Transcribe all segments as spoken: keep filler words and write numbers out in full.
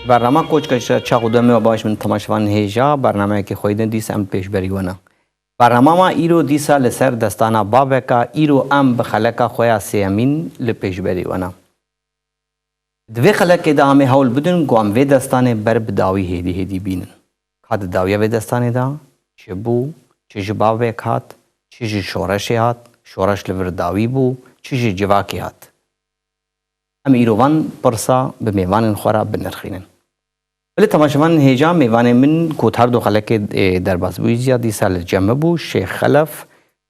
Bernama Koçka ji çax û demê we baş bin temaşevan hêja, bernameyekê xweyî din dîsa em li pêşberî we ne. Bernama me îro dîsa li ser destana Babeka, îro em bi xeleka xwe ya sêyemîn li pêşberî we ne. Di vê xelekê de em ê hewl bidin ku em vê destanê ber bi dawî hêdî hêdî bînin. Ka di dawiya vê destanê de çi bû, çi ji Babek hat, çi ji şoreşê hat, şoreş li vir dawî bû, çi ji civakê hat. Em îro van pirsa bi mêvanên xwe re binirxînin. Belê temaşevan hêja, mêvanê min ku di her du xelekê, e, derbasbûyî ziya dîsa li cem min bû, Şêx Xelef,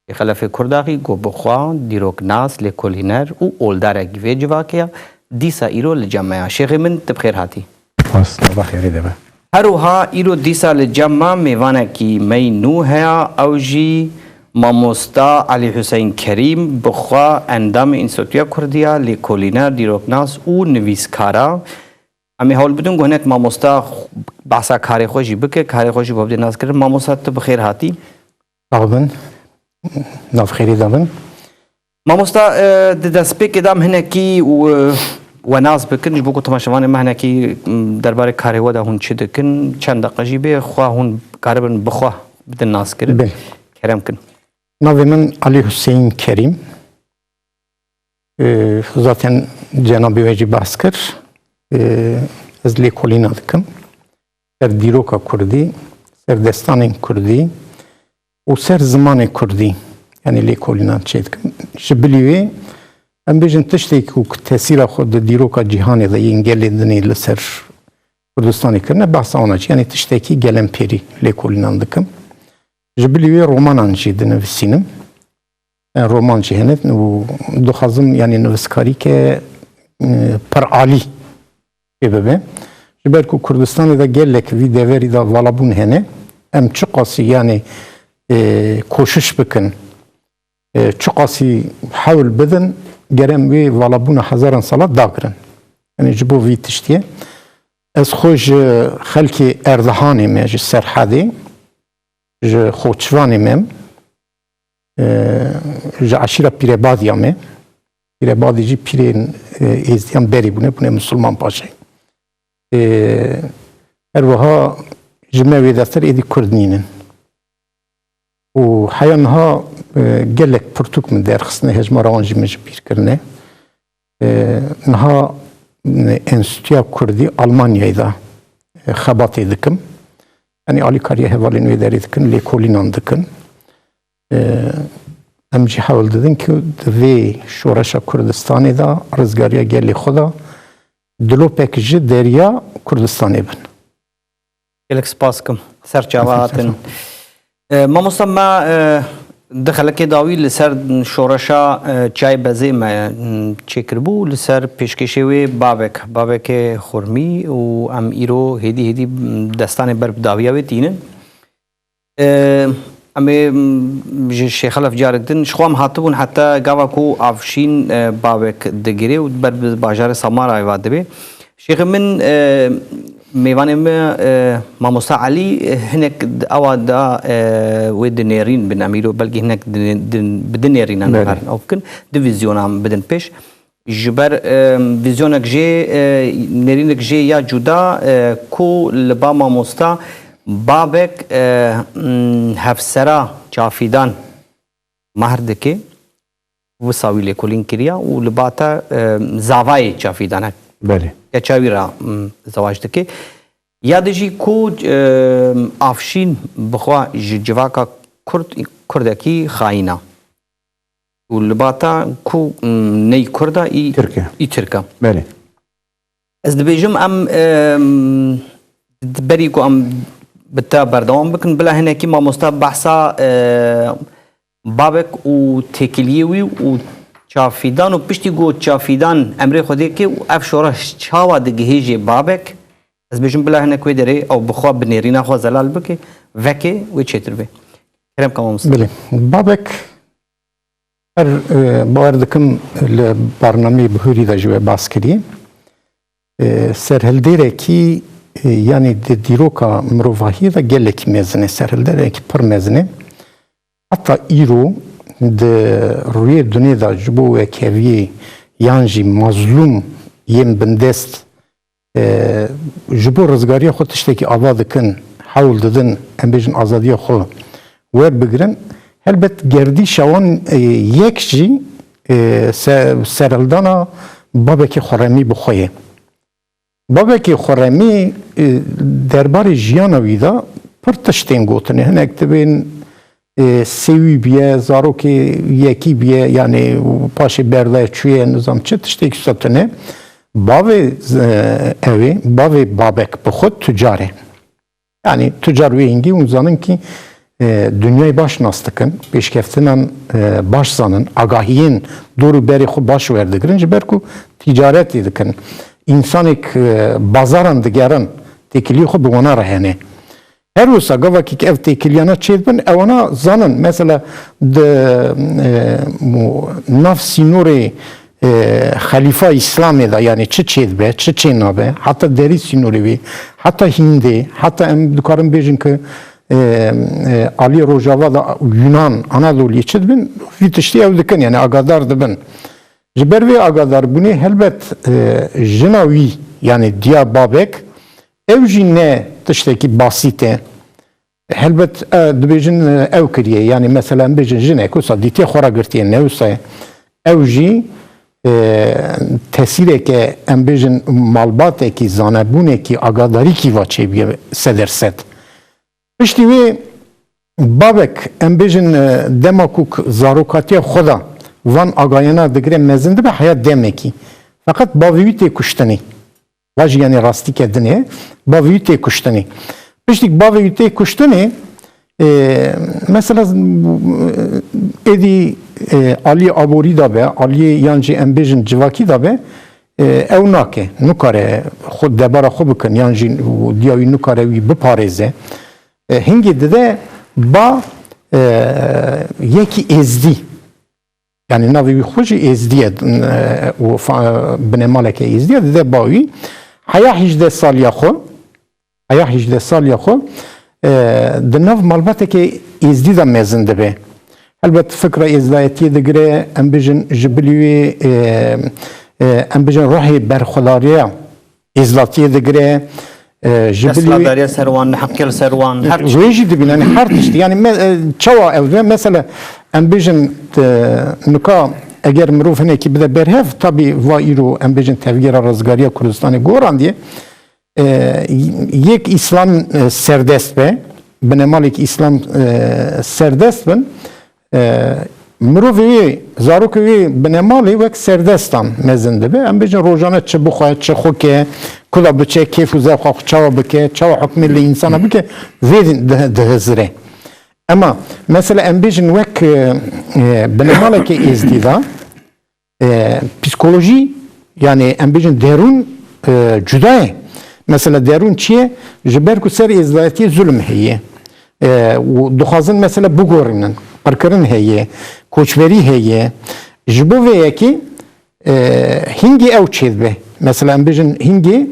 Şêx Xelefê Kurdaxî ku bi xwe dîroknas, lêkolîner û oldarekî vê civakê ye, dîsa îro li cem me ya. Şêxê min, tu bi xêr hatî. Spas, nava xêrê de be. Her wiha îro dîsa li cem me mêvanekî me yî nû heye, ew jî Mamosta Elî Huseyîn Kerîm, bi xwe endamê Înstîtuya Kurdî ya, lêkolîner, dîroknas û nivîskar e. Em ê hewl bidin ku hinek mamosta xw-, behsa karê xwe jî bike, karê xwe jî bo bidê naskirin. Mamosta, tu bi xêr hatî. Sax bin. Nav xêrê de bin. Mamosta, e, di destpêkê de em hinekî û, e, we nas bikin, ji bo ku temaşevanê me hinekî, m, derbarê karê we de hûn çi dikin, çend deqe jî bê, xwe hûn karibin bi xwe bidin naskirin. Belê. Kerem kin. Navê min Elî Huseyîn Kerîm. E, zaten cenabê we jî behs kir. E, ez lêkolîna dikim. Ser dîroka kurdî, ser destanên kurdî û ser zimanê kurdî, yanî lêkolînan çêdikim. Ji bilî wê em bêjin tiştekî ku tesîra xwe di dîroka cîhanê de yên gelê din ê li ser Kurdistanê kirine, behsa wan e, yanî tiştekî gelemperî lêkolînan dikim. Ji bilî wê romanan jî dinivîsînim. E, roman jî hene û dixwazim, yanî, nivîskarîke, e, piralî pê bibe. Ji ber ku Kurdistanê de gelek vî deverî de valabûn hene, em çiqasî, yanî, e, koşiş bikin, e, çiqasî hewl bidin, gere em wê valabûna hezaran sala dagirin. Yanî ji bo vî tiştiyê ez xwe ji xelkê Erdihanê me, ji Serhedê, ji Xoçivanê me, e, ji eşîra Pîrebadiya me. Pîrebadî jî pîrên, e, êzdiyan berî bûne, bûne misilman paşê. E, her wiha ji me wê defter êdî Kurd nînin. Û heya niha, e, gelek pirtûk min derxistine, hejmara wan jî min ji bîr kirine. E, niha, e, Enstîtuya Kurdî Almanyayê de, e, xebatê dikim. Yanî alîkariya hevalên wê derê dikin, lêkolînan dikin. E, em jî hewl didin ku di vê şoreşa Kurdistanê de, rizgariya gelê xwe de, dilopek ji derya Kurdistanê bin. Gelek spas kim. Ser çava hatin. E, mamosta me, e, di xelekê dawî li ser şoreşa, e, Çiyayê Bezê me, m, çêkiribû, li ser pêşkêşê wê Babek, Babekê Xurmî û em îro hêdî hêdî, m, destanê ber bi dawiya wê tînin. E, em ê, m, ji Şêxelef carek din, ji xwe em hatibûn heta gava ku Avşîn, e, Babek digirê û ber bi bajarê Samarayê ve dibe. Şêxê min, e, mêvanê me, e, Mamosta Elî, e, hinek d-, ewa da, e, wê dinêrîn bin. Em îro belkî hinek din-, din-, bi dinêrînan Belê. karin ew bikin. Di vîzyona bidin pêş. Ji ber, e, vîzyonek jê, e, nêrînek jê ya cuda, e, ku li ba mamosta Babek, e, m, hevsera Çafîdan mahr dike. Wisa wî lêkolîn kiriya û li ba te, e, zavayê Çafîdan e. Belê. Keça wî re, m, zewac dike. Ya de jî ku, e, Avşîn bi xwe ji civaka Kurd, Kurdekî xayîn e. Û li ba te ku, m, ney Kurd e, î Tirk e. Î Tirk e. Belê. Ez dibêjim em, em, berî ku em bi te berdewam bikin, bila hinekî mamosta behsa, e, Babek û têkiliyê wî û Çafîdan û piştî ku Çafîdan emrê Xwedê kê û ev şoreş çawa digihêjê Babek, ez bêjim bila hinek wê derê ew bi xwe bi nêrîna xwe zelal bike, veke wê çêtir bê. Kerem ke mamosta. Belê. Babek Her, e, bawer dikim li barnameyê bihurî de ji we behs kirî. E, serhildêrekî, e, yanî di dîroka mirovahiyê de gelekî mezin e. Serhildêrekî pir mezin e. Heta îro di rûyê dunê de ji bo wekheviyê yan jî mazlûm yên bindest e, ji bo rizgariya xwe tiştekî ava dikin, hewl didin, em bêjin azadiya xwe werbigirin. Helbet gerdîşa wan, e, yek jî, e, se-, serhildana babekî xuremî bi xwe ye. Babekî xuremî, e, derbarê jiyana wî de pir tiştên gotine. Hinek dibên, e, sêwî biye, zarokê yekî biye, yanî paşê berdaye çûye, nizam çi tiştêk wisa tune. Bavê, e, ew ê, bavê babek bi xwe tucar e. Yanî tucar wê hingî hûn zanin kî, e, dinyayê baş nas dikin, pêşkeftinan, e, baş zanin, agahiyên dor û berê xwe baş werdigirin, ji ber ku tîcaretê dikin. Însanêk, e, bazaran digerin, têkiliyê xwe bi wana re hene. Her wisa gavakî ki ev têkiliyana çêdibin, ewana zanin. Mesela di, e, mu-, nav sînorê, e, Xelîfa Îslamê de, yanî çi çêdibe, çi çênabe, heta derî sînorê wî, heta Hîndê, heta em dikarin bêjin ki, e, e, alî Rojava de Yunan, Anadoliyê çi dibin, vî tiştî ew dikin, yanî agadar dibin. Ji ber vê agadarbûnê helbet, e, jina wî, yanî diya babek, ew jî ne tiştekî basît e. Helbet, e, dibêjin, e, ew kiriye. Yanî mesela em bêjin jinek wisa dîtiye xwe ragirtiye, ne wisa ye. Ew jî, e, tesîreke, em bêjin malbatekî, zanebûnekî, agadarîkî va çêbûye sed der sed. Piştî wê babek, em bêjin, e, dema ku k-, zarokatiya xwe de van agayena digire mezin dibe heya demekî. Feqet bavê wî tê kuştinê. Va jî yanî rastîke din e, bavê wî tê kuştinê. Piştî ku bavê wî tê kuştinê, e, mesela, êdî, e, aliyê aborî de be, aliyê yan jî em bêjin civakî de be, e, ew nake, nikare xwe debara xwe bikin, yan jî diya wî nikare wî biparêze. E, hingê dide ba, e, yekî êzdî. Yanî navê wî xwe jî êzdî ye, e, û fa-, binemaleke êzdî ye, dide ba wî. Heya hîjdeh saliya xwe, heya hîjdeh saliya xwe, e, di nav malbateke êzdî de mezin dibe. Helbet fikra êzdayetiyê digire, em bêjin ji bilî wê, e, e, em bêjin ruhê berxwedariya êzlatiyê digire, e, ji bilî wê Desthilatdariya ser wan, heqiyê li ser wan, her tişt. Wê jî dibîne, yanî her tişt. Yanî me-, e, çawa ew dibe? Mesela, em bêjin, e, nika eger mirov hinekî bide berhev, tabî va îro em bêjin tevgera rizgariya Kurdistanê gorandiye, e, yek Îslam, e, serdest be, binemalek Îslam, e, serdest bin, e, mirovê wê, zarokê wê binemalê wek serdestan mezin dibe. Em bêjin rojane çi bixwe, çi xwe ke, ku da biçe, kêf û zevqa xwe çawa bike, çawa hukmê li însana bike, vê di-, dihizire. Ema mesela em bêjin wek, e, e, binemalekê êzdî de, e, psîkolojî, yanî em bêjin derûn, e, cuda ye. Mesela derûn çi ye? Ji ber ku ser êzdayetiyê zulm heye. E, û dixwazin mesela bigorînin. Qirkirin heye, koçberî heye. Ji bo vê yekê, e, hingê ew çêdibe. Mesela em bêjin hingê,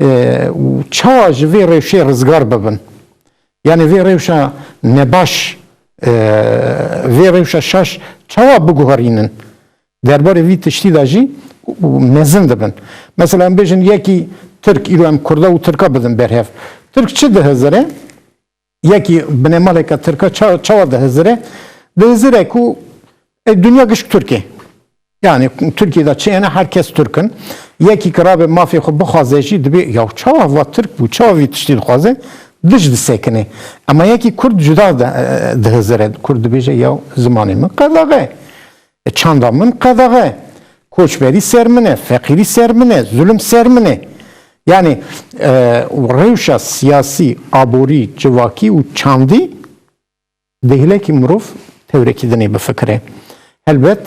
e, û çawa ji vê rewşê rizgar bibin. Yanî vê rewşa nebaş, e, vê rewşa şaş çawa biguherînin? Derbarê vî tiştî de jî mezin dibin. Mesela em bêjin yekî Tirk, îro em Kurda û Tirka bidin berhev. Tirk çi dihizire? Yekî binemaleke Tirka ça-, çawa dihizire? Dihizire ku, e, dinya gişk Tirk e. Yanî Tirkiyê de çi hene, her kes Tirk in. Yekî ki rabe mafê xwe bixwaze jî dibê, ya çawa va Tirk bû, çawa vî tiştî dixwaze, dij disekine. Ema yekî Kurd cuda de, e, dihizire. Kurd dibêje, ya zimanê min qedaxe, e, çanda min qedaxe, koçberî ser min e, feqîrî ser min e, zulm ser min e. Yanî, e, rewşa siyasî, aborî, civakî û çandî dihêle kî mirov tewrekî dinê bifikire. Helbet,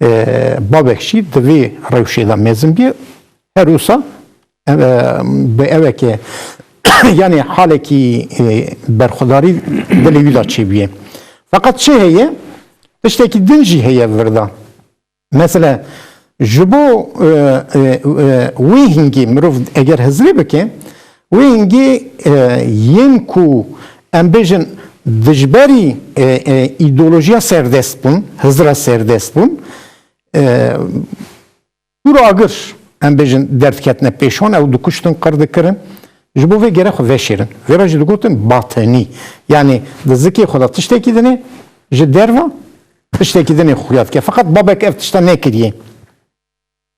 e, babek jî di vê rewşê de mezin bî, her wisa, e, bi eweke, yanî halekî, e, berxwedarî dilê wî de çêbûye. Feqet çi heye? Tiştekî din jî heye vir de. Mesela, ji bo, e, e, e, wê hingê mirov eger hizrê bike, wê hingê, e, yên ku em bêjin dijberî, e, e, îdeolojiya serdest bûn, hizra serdest bûn, e, dûr agir, em bêjin derdiketine pêşwan, ew dikuştin, qir dikirin. Ji bo vê gere xwe veşêrin. Vê re jî digotin batinî. Yanî di zikê xwe de tiştekî dinê, ji derve tiştekî dinê xuya dike. Feqet Babek ev tişta nekiriye.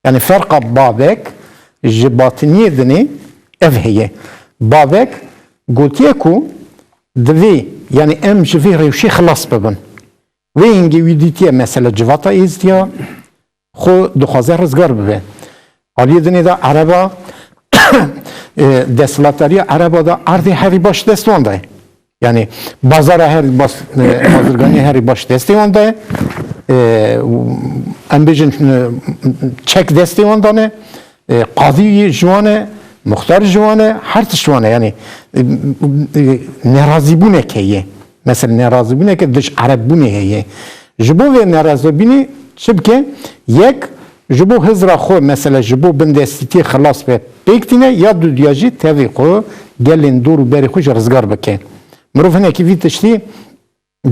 Yanî ferqa Babek ji batiniyê dinê ev heye. Babek gotiye ku divê, yanî em ji vê rewşê xilas bibin. Wê hingê wî dîtiye mesele civata Êzdiya xwe dixwaze rizgar bibe. Aliyê dinê de Ereba, e, desthilatdariya Ereba de erdê herî baş dest wan de ye. Yanî bazara herî baş, e, bazirganî herî baş destê wan de ye. E, em bêjin, e, çek destê wan de ne. E, qadî ji wan e, muxtar ji wan e, her tişt ji wan e. Yanî, e, e, nerazîbûnek heye. Mesela nerazîbûneke dij Erebbûnê heye. Ji bo vê nerazîbûnê çi bike? Yek, ji bo hizra xwe, mesela ji bo bindestîtiyê xilas be, pêk tîne, ya dudiya jî tevî xwe, gelên dor û berê xwe ji rizgar bike. Mirov hinekî vî tiştî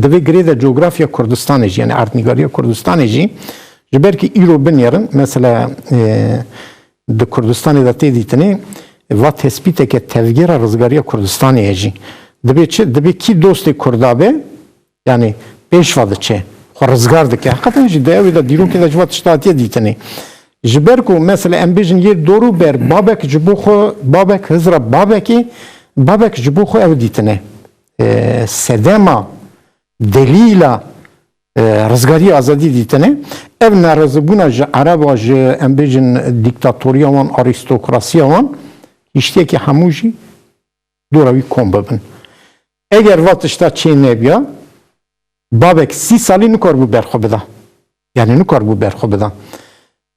di vê girê de cografya Kurdistanê jî, yani erdnîgariya Kurdistanê jî, ji ber ku îro binêrin, mesela, e, di Kurdistanê de tê dîtinê, va tespîteke tevgera rizgariya Kurdistanê ye jî. Dibê çi? Dibê kî dostê Kurda be, yani pêşva diçe, xwe rizgar dike. Heqeten jî di ew de dîrokê de ji va tişta hatiye dîtinê. Ji ber ku mesela em bêjin yê dor û ber, Babek ji bo xwe, Babek hizra Babekê, Babek ji bo xwe ew dîtine. E, sedema, delîla, e, rizgariyê azadî dîtine. Ev nerazîbûna ji Ereba, ji, em bêjin, dîktatoriya wan, arîstokrasiya wan, hiştiyekî hemû jî dora wî kom bibin. Eger va tişta çê nebiya, Babek sî salî nikaribû berxwe bida. Yani nikaribû berxwe bida.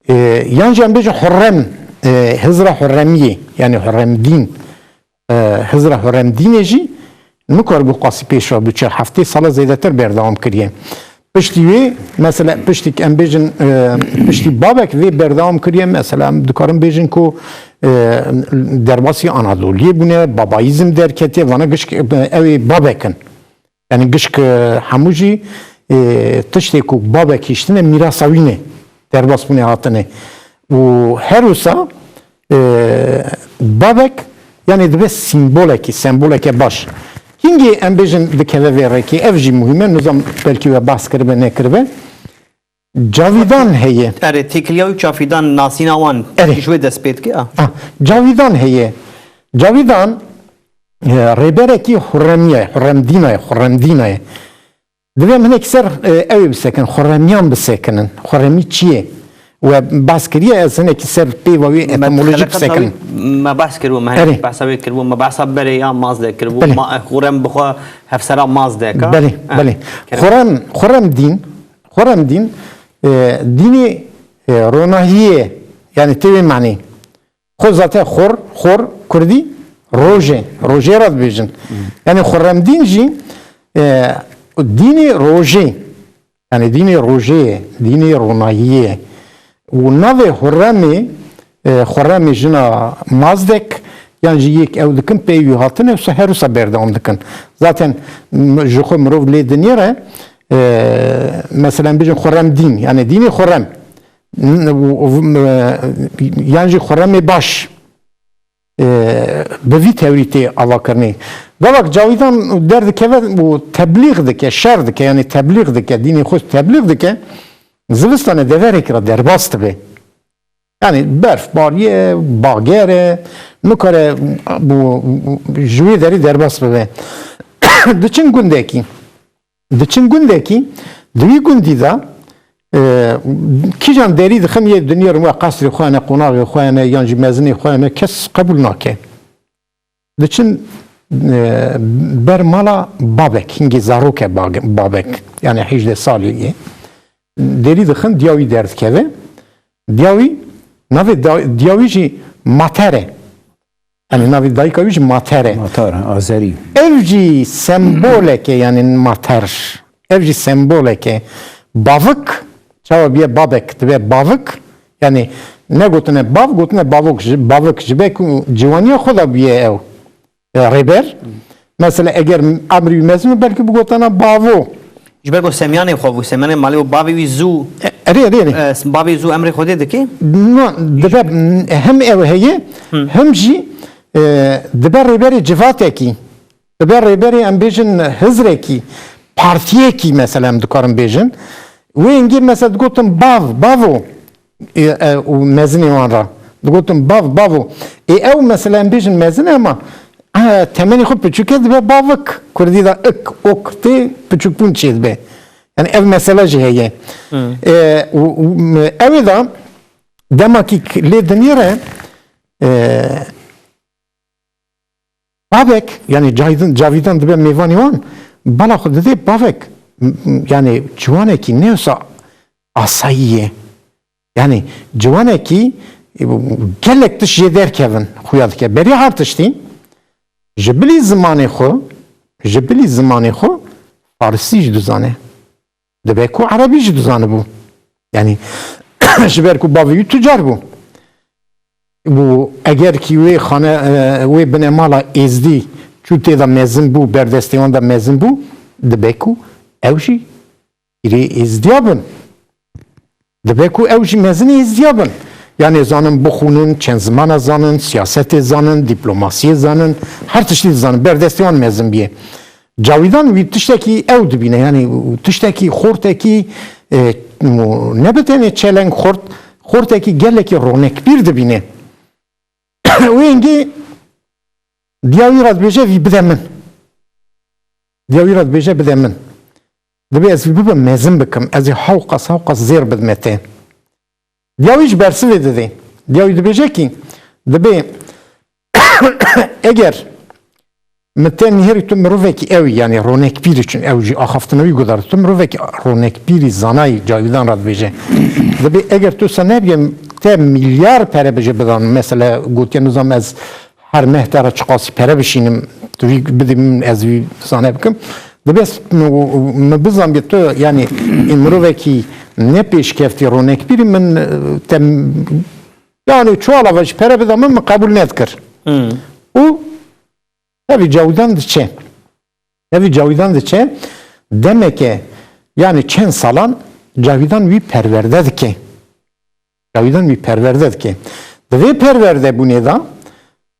E, yan jî em bêjin Hurrem, e, hizra Hurremiyê, yani Hurremdîn, e, hizra Hurremdînê jî nikaribû qasî pêşva biçe. Heftê sala zêdetir berdewam kiriye. Piştî wê, mesela piştî em bêjin, e, piştî Babek vê berdewam kiriye, mesela em dikarin bêjin ku, e, derbasî Anadoliyê bûne, babayîzm derketiye, vana gişk, e, ew ê Babek in. Yani gişk, e, hemû jî, e, tiştê ku Babek hiştine mîrasa wî ne. Derbas bûne hatine. Û her wisa, e, Babek, yani dibe sîmbolekî, semboleke baş. Hingê em bêjin dikeve vê rêkê, ev jî muhîm e, nizam belkî we behs kiribe, nekiribe. Cavîdan heye. Erê, têkiliya û cavîdan nasîna wan Erê. Ji wê dest pê dike, a? Ah, cavîdan heye. Cavîdan, e, rêberekî Hurremiye, Hurremdîna ye, Hurremdîna ye. Divê em hinek ser, e, ew ê bisekin, Xurremiyan bisekinin. Xurremî çi ye? We behs kiriye, ez hinek ser pêva wê etimolojî bisekin. Me behs kiribû, me hinek Erê. Behsa wê kiribû, me behsa berê ya Mazdek kiribû. Belê. Ma, Xurrem bi xwe hevsera Mazdek a? Belê, Ha, belê. Kerem. Xurrem, Xurrem dîn, Xurrem dîn, e, dînê, e, ronahiyê, yani tê wê manê. Xwe zaten xor, xor, kurdî, rojê, rojê re dibêjin. Hmm. Yani Xurremdîn jî, e, dînê rojê, yani dînê rojê ye, dînê ronahiyê ye. Û navê Hurremê, e, Xurremê jina Mazdek, yan jî yek ew dikin, pey wî hatine, wisa her wisa berdewam dikin. Zaten m-, ji xwe mirov lê dinêre, e, mesela bêjin Xurremdîn, yani dînê Xurrem. N-, n-, e, yan jî Xurremê baş, e, bi vî tewrî tê avakirinê. Gavak cawîdan derdikeve û teblîx dike, şer dike, yani teblîx dike, dînê xwe teblîx dike, zivistanê deverekî re derbas dibe. Yani berf bariye, bager e, nikare bu, ji wê derî derbas bibe. Diçin gundekî. Diçin gundekî, di wî gundî de, e, kîjan derî dixin yê dinêrin we qesrê xwe ne, qonaxê xwe ne, yan jî mezinê xwe ne, kes qebûl nake. Diçin, e, ber mala Babek, hingê zaroke Bage-, Babek, yani hejdeh salî ye. Derî dixin, diya wî derdikeve. Diya wî, navê da-, diya wî jî Mater e. Yani navê dayika wî jî Mater e. Mater, Azerî. Ev jî semboleke, yani Mater. Ev jî semboleke. Bavik, çawa biye Babek, dibe Bavik. Yani negotine bav, gotine bavok, ji, Bavik, ji ber ku ciwaniya xwe de biye ew, e, rêber. Mesela eger emrî wî mezin, belkî bigotana bavo. Ji ber ku semyanê xwe bû, semyanê malê û bavê wî zû E, Erê, erê, erê. E, bavê zû emrê Xwedê dikê? No, dibe, hem ew heye, hem jî, e, dibe rêberê civatekî. Dibe rêberê, em bêjin, hizrekî, partiyekî, mesela, em dikarin bêjin. Wê hingê, mesela, digotin bav, bavo, e, e, û mezinê wan re. Digotin bav, bavo. Ê, ew, mesela, em bêjin mezin e, ama, e, temenê xwe piçûk e, dibe bavik. Kurdî de ik, ok tê, piçûkbûn çêdibe. Yani ev mesela jî heye. E, û, û, ew ê de demakî lê dinêre, e, Bavek, yani caydan, cavidan dibe mêvanê wan, bala xwe didê bavek, m-, m-, yani ciwanekî ne wisa asayî ye. Yani ciwanekî, e, gelek tişt jê derkevin xuya dike. Beriya her tiştî, ji bilî zimanê xwe, ji bilî zimanê xwe, farisî jî dizane. Dibe ku erebî jî dizanibû. Yani ji ber ku bavê wî tucar bû. Û eger kî wê xane, e, wê binemala êzdî çû tê de mezin bû, berdestê wan de mezin bû, dibe ku ew jî pîrê êzdiya bin. Dibe ku ew jî mezinê êzdiya bin. Yani zanin bixwînin, çend zimana zanin, siyasetê zanin, dîplomasiyê zanin, her tiştî dizanin, berdestê wan mezin bîye. Cawidan wî tiştekî ew dibîne, yani tiştekî xortekî, e, ne bi tenê çeleng xort, xortekî gelekî ronekbîr dibîne. Wê hingê diya wî re dibêje, vî bide min. Diya wî re dibêje, bide min. Dibê ez vî bibim mezin bikim, ez ê hewqas, hewqas zêr bidime te. Diya wî ji bersivê didê. Diya wî dibêje kî, dibê eger min te nihêrî, tu mirovekî ew î, yani ronekbîrî, çun ew jî axaftina wî guhdar, tu mirovekî ronekbîrî, zanayî, cawidan re dibêje. Dibê eger tu wisa nebîye, te milyar pere bije bidan. Mesela gotiye, nizam ez her meh te re çiqasî pere bişînim, tu vî bidî min, ez vî zane bikim. Dibê s-, min, min bizanbî tu, yani, ê mirovekî ne pêşkeftî, ronekbîrî, min, e, te, yani, çuwala ve jî pere bida min, min qebûl nedikir. Û tevî cawidan diçe. Tevî cawidan diçe, demeke, yani, çend salan cawidan wî perwerde dike. Cawidan wî perwerde dike. Di vê perwerdebûnê de,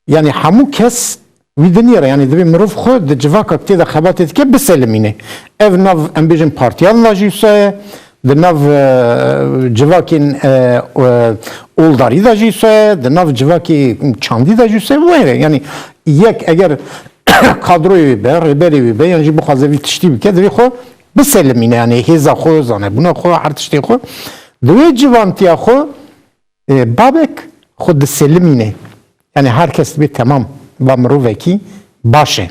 yani hemû kes wî dinêre, yani divê mirov xwe di civaka ku tê de xebatê dike biselimîne. Ev nav, em bêjin, partiyan de jî wisa ye, di nav, e, civakên, e, e, oldarî de jî wisa ye, di nav civakê çandî de jî wisa ye, were. Yani yek eger kadroyê wî be, rêberê wî be, yan jî bixwaze vî tiştî bike, divê xwe biselimîne, yani hêza xwe, zanebûna xwe, her tiştê xwe. Di wê civantiya xwe, e, babek xwe diselimîne. Yani her kes dibê temam, va mirovekî baş e.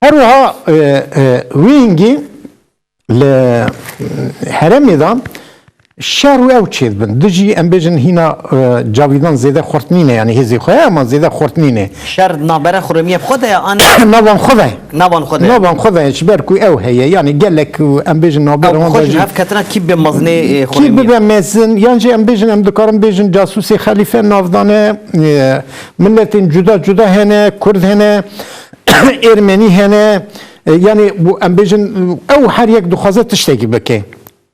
Her wiha, e, e, wê hingî li herêmê de şer û ew çêdibin. Dijî, em bêjin, hîna, e, cavidan zêde xurt nîne, yani hêzê xwe heye, ama zêde xurt nîne. Şer navbera xurêmiyê bi xwe de ye, an Navan xwe de ye. Navan xwe de ye. Navan xwe de ye, ji ber ku ew heye, yani gelek, em bêjin, navbera Ew wan xwe de jî jî hevketina kî bi mezinê, e, kî xurêmiyê? Bibe mezin, yan jî em bêjin, em dikarin bêjin, casûsê xelîfe navdane, e, miletên cuda cuda hene, kurd hene, ermenî hene, e, yani bu, em bêjin, ew her yek dixwaze tiştekî bike.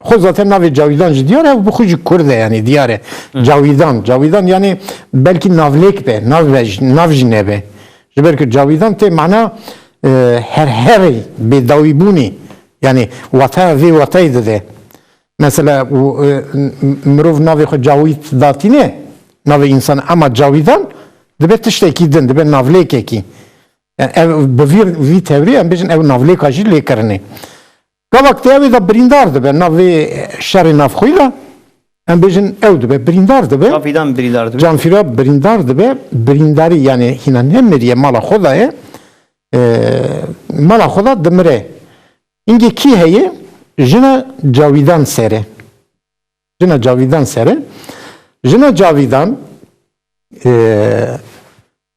Xwe zaten navê cawidan jî diyar e, ew bi xwe jî kurd e, yani diyar e. Cawidan, cawidan yani belkî navlêk be, nav be, nav jî nebe. Ji ber ku cawidan tê mana, e, her herî bêdawîbûnê, yani wataya vê watayê dide. Mesela û, e, m-, m-, mirov navê xwe cawîd datîne, navê însan, ama cawidan dibe tiştekî din, dibe navlêkekî. Yani ev, bi vî, vî tevîrê em bêjin ew navlêka jî lê kirinê. Gavak tê ew ê de birîndar dibe, navê şerê navxweyî de, em bêjin ew dibe, birîndar dibe. Cavidan birîndar dibe. Canfîra birîndar dibe, birîndarî yani hîna nemiriye, mala xwe de ye, e, mala xwe de dimire. Hingê kî heye? Jina cawidan ser e. Jina cavidan ser e. Jina cavidan, e,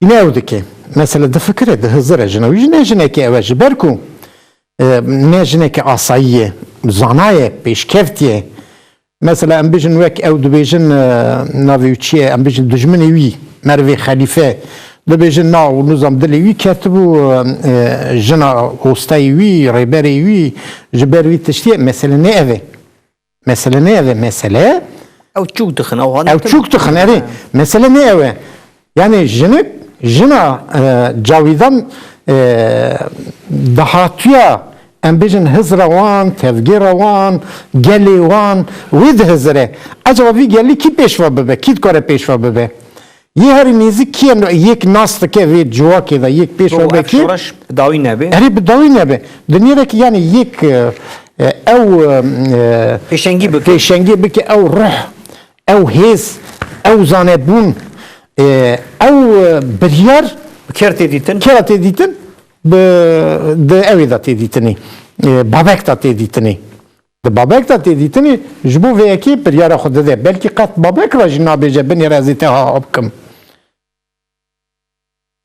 îne ew dike. Mesela difikire, dihizire jina wî. Jine jinekê ew e, ji ber ku, e, ne jinekê asayî ye, zana ye, pêşkevtî ye. Mesela em bijin wek ew dibêjin, e, navê wî çi ye? Em bijin dijminê wî, merivê xelîfe. Dibêjin na û nizam dilê wî ketibû, e, jina ostayê wî, rêberê wî, ji ber vî tiştî ye. Mesele ne ev e. Mesele ne ev e, mesele Ew çûk dixin, ew han ew çûk dixin, erê. Mesele ne ew e. Yani jinik, jina e, Cawîdan e, dahatuya, em bêjin hizra wan, tevgêra wan, gelê wan, wê dihizire. Acaba vî gelî kî pêşva bibe, kî dikare pêşva bibe? Yê herî nêzik kî ye, yek nas dike vê civakê de, yek pêşva Ev be kî? Şoreş bi dawî nebe. Erê bi dawî nebe. Dinêre ki yani yek e, e, ew e, e, Pêşengî bike. Pêşengî bike, ew ruh, ew hêz, ew zanebûn, e, ew e, biryar Ker tê dîtin. Kera tê dîtin? Bi, di ewê de tê dîtinî. E, babek de tê dîtinî. Di babek de tê dîtinî, ji bo vê yekê biryara xwe dide. Belkî qet babek re jî nabêje binêre ez ê te ha bikim.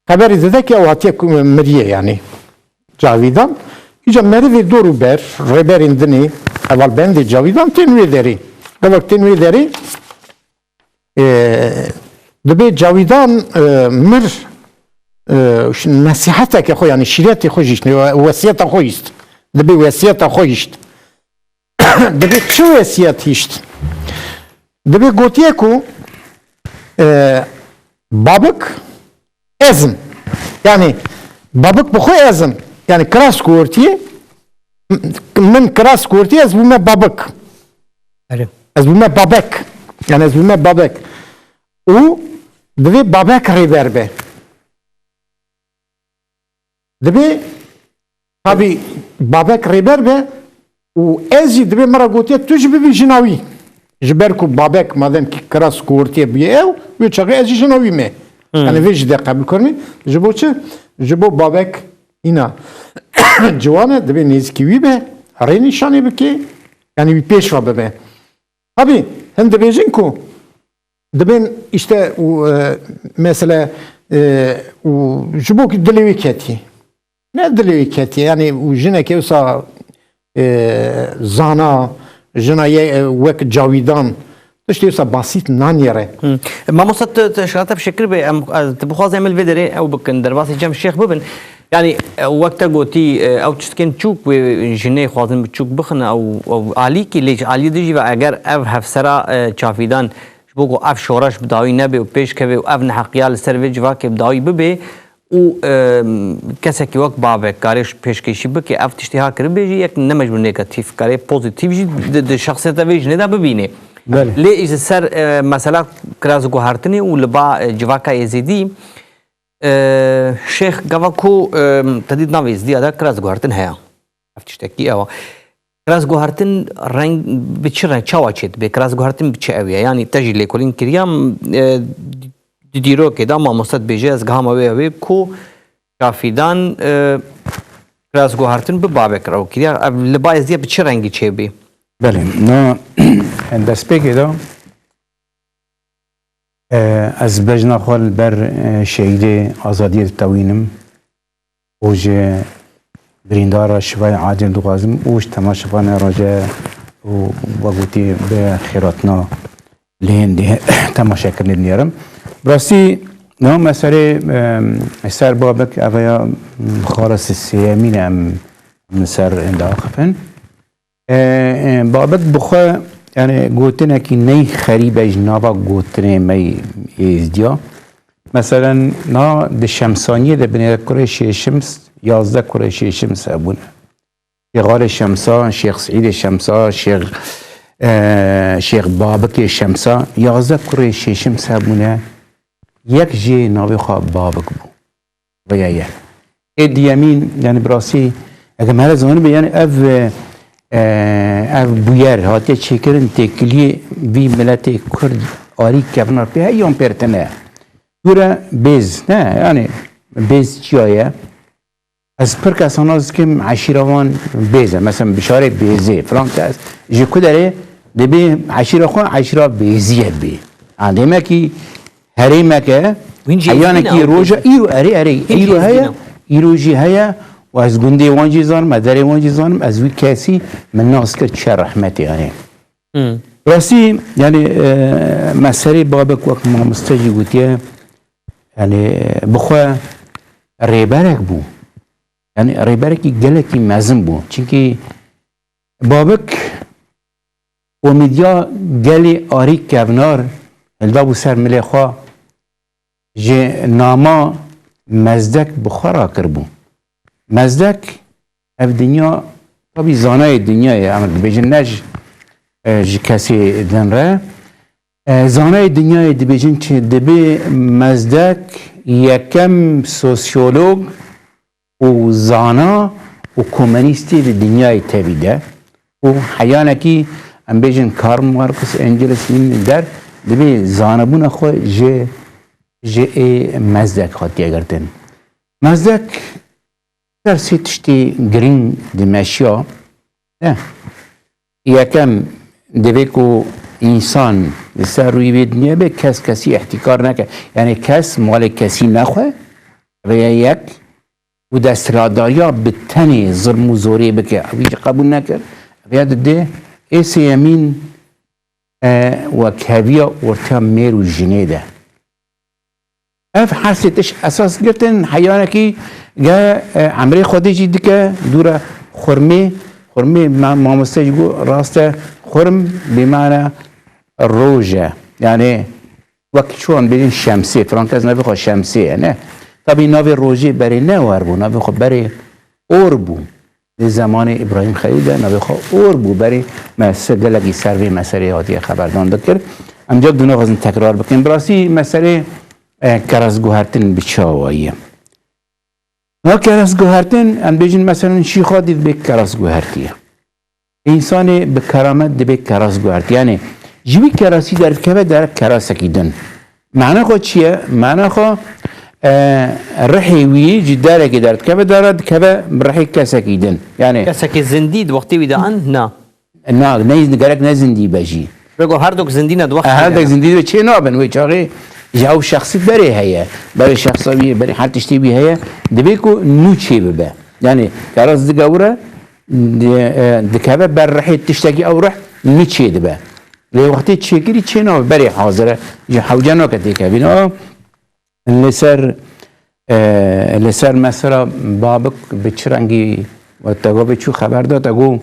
Xeberî dide ki ew hatiye ku-, miriye yani. Cavîdan. Îca merivê dor û ber, rêberên dinê, hevalbendê Cavîdan tên wê derê. Gavak tên wê derê, e, dibê Cavîdan e, mir e, ş- nesîheteke xwe, yani şîretê xwe jîşt, we- wesiyeta xwe hîst. Dibê wesiyeta xwe hîşt. Dibê çi wesiyet hîşt? Dibê gotiye ku e, babik ez im. Yani babik bi xwe ez im. Yani kiras ku ortiyê, min kiras ku ortiyê ez bûme babik. Erê. Ez bûme babek. Yani ez bûme babek. Û divê babek rêber be. Divê tabî babek rêber be û ez jî divê min re gotiye tu jî bibî jina wî. Ji ber ku babek madem ki kiras ku ortiyê bûye ew, wê çaxê ez jî jina wî me. Yani vê jî de qebûl kirinê. Ji bo çi? Ji bo babek îna ciwan e, divê nêzikî wî be, rê nîşanê bike, yani wî pêşva bibe. Tabî hin dibêjin ku dibên işte û, e, mesele e, û ji bo ku dilê wî ketî. Ne dilê wî ketî, yani û jinekê wisa e, zana, jina ye e, wek Cawîdan, tiştê wisa basît nanêre. Mamosta, tu, tu şirata bi şekir be, em, e, tu bixwazê em li vê derê ew bikin, derbasî cem şêx bibin. Yani e, wek te gotî, e, ew tiştên çûk wê jinê xwazin bi çûk bixin, ew, ew alîkî lê ji aliyê dijî ve eger ev hevsera e, Çavîdan ji bo ku ev şoreş bi dawî nebe û pêş keve û ev neheqiya li ser vê civakê bi dawî bibe û e, kesekî wek babek kare pêşkêşî bike, ev tiştê ha kiribê jî yek ne mecbûr negatîf, kare pozîtîf jî di, di şexsiyeta vê jinê de bibîne. Belê. Lê ji ser e, mesela kirazguhertinê û li ba e, civaka êzidî, e, şêx gava ku e, te dît nav êzidiya de kirazguhertin heye. Ev tiştekî ew e. Kirazguhertin reng bi çi reng, çawa çêdibe? Kirazguhertin bi çi ew ye? Yanî te jî lêkolîn kiriya, e, di dîrokê de mamoste dibêje, ez gihama wê ew ê ku Şafîdan e, kirazguhertin bi babek re kiriya. Ev li ba êzidiya bi çi rengî çêbî? Belê, na destpêkê de e, ez bejna xwe li ber e, şehîdê azadiyê ditewînim û ji birîndara şivayê acil dixwazim û ji temaşevanê re jî û wek gotî bi xêratina lê hindê temaşekirinê dinêrim. Bi rastî niha me serê e, ser babek ev ya xala sêyemîn em em li ser daxifin. E, e, babet bi xwe, yani gotinekî ney xerîb e ji nava gotinê me yê Êzdiya. Meselen, na di Şemsaniyê de binêre kurê Şêşims, yazdeh kurê Şêşims hebûne. Şêxalê Şemsa, Şêx Seîdê Şemsa, Şêx, e, Şêx Babikê Şemsa, yazdeh kurê Şêşims hebûne. Yek jê navê xwe Babik bû. Vaya ye. Ê diyemîn, yani bi rastî, eger me here zanîbê, yani ev, e, ev bûyer hatiye çêkirin têkiliyê vî miletê Kurd alî kevnar pê heye yan pêr tune? Dûre bêz, ne, yani bêz çiya ye? Ez pir kesan nas dikim, eşîra wan bêz e. Mesela bişarê bêzê, filan kes ji ku derê dibê eşîra xwe eşîra bêzî ye bê. Ha, demekî herêmeke, Wîn jî heyanekî êzidî ne, ew roja bêzî? Îro, erê, erê, Wîn jî îro êzidî heye, ne? Îro jî heye û ez gundê wan jî zanim, ez derê wan jî zanim, ez wî kesî min nas kir çi rehmetê, yani. Hmm. Rastî, yani, e, me serê Babek wek mamoste jî gotiye, yani, bi xwe rêberek bû. Yani, rêberekî gelekî mezin bû. Çimkî Babek Komîdya gelê Arî Kevnar hildabû ser milê xwe, ji nama Mezdek bi xwe rakiribû. Mezdek, ev dinya, tabî zanayê dinyayê, em dibêjin ne ji, e, ji kesê din re. E, zanayê dinyayê dibêjin çi? Dibê Mezdek yekem sosyolog û zana û komunîstê di dinyayê tevî de û heyanekî, em bêjin, Karl Marx, Engels, hîn der, dibê zanebûna xwe ji, ji ê Mezdek hatiye girtin. Mezdek ser sê tiştê girîng dimeşiya. Ne. Yekem, divê ku însan li ser rûyê vê dinyê be, kes kesî îhtîkar neke. Yani kes malê kesî nexwe, rêya yek, û desthilatdariya bi tenê zilm û zorê bike. Ew jî qebûl nekir. Rêya didê, ê sêyemîn, e, wekheviya ortiya mêr û jinê de. Ev her sê tişt esas girtin, heyanekî ge, e, emrê Xwedê jî dike, dûra xurmê, xurmê ma-, mamoste jî got, rast e, xurm bi mana roj e. Yani wek çi wan bêjin şemsê, filan kes navê xwe şemsê ye, ne? Tabî navê rojê berê ne war bû, navê xwe berê or bû. Di zemanê Îbrahîm Xelîl de navê xwe or bû. Berê me se gelekî ser vê meseleyê hatiye xeberdan dikir. Em cek dû naxwazin tekrar bikin. Bi rastî meselê, e, kerastguhertin bi çi awayî ye? Na kerastguhertin, em bêjin, meselen, şîxa dî dibê kerastguhertiye. Însanê bi keramet dibê kerastguhert. Yani ji wî kerasî derdikeve dere kerasekî din. Mana xwe çi ye? Mana xwe, e, rihê wî ji derekê derdikeve, dere dikeve bi rihê kesekî din. Yani Kesekê zindî di wextê wî de an? Na. Na, ne, gerek ne zindî be jî. Wê ku her dok zindî ne di wextê E, her de dok ne. Zindî be çê nabin. Wê çaxê ji ew şexsî berê heye. Berê şexsa wî, berê her tiştê wî heye. Divê ku nû çê bibe. Yani keras digewre, di-, e, dikeve ber rihê tiştekî, ew rih nû çê dibe. Lê wextê çêkirî çê nabe, berê hazir e. Ji hewce nake têkevîn. A, li ser, e, li ser mesela babik bi çi rengî we te go bi çû xeber da, te go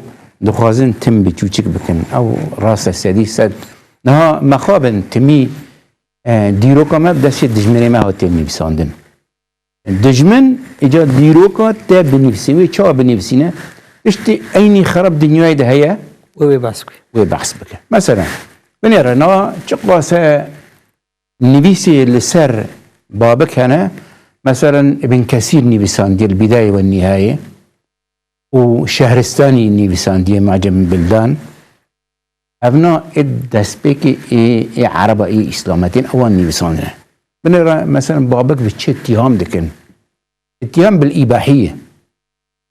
dixwazin tim bi çûçik bikin. Ew rast e, sedî sed. Niha mexabin timî, e, dîroka me bi destê dijminê me hatiye nivîsandin. Dijmin îca dîroka te binivîsî. Wê çawa binivîsîne? Tiştê eynî xerab dinyayê de heye. Wê wê behs bike. Wê behs bike. Mesela, binêre na çiqas e nivîsê li ser babik hene. Mesela, Ibn Kesîr nivîsandiye li Bidayê ve Nîhayê û Şehristanî nivîsandiye Mu'cem Bildan. Evna ê destpêkê ê, ê Ereba, ê Îslametên ewan nivîsandine. Binêre, mesela, babik bi çi îttiham dikin? Îttiham bil îbahiyê.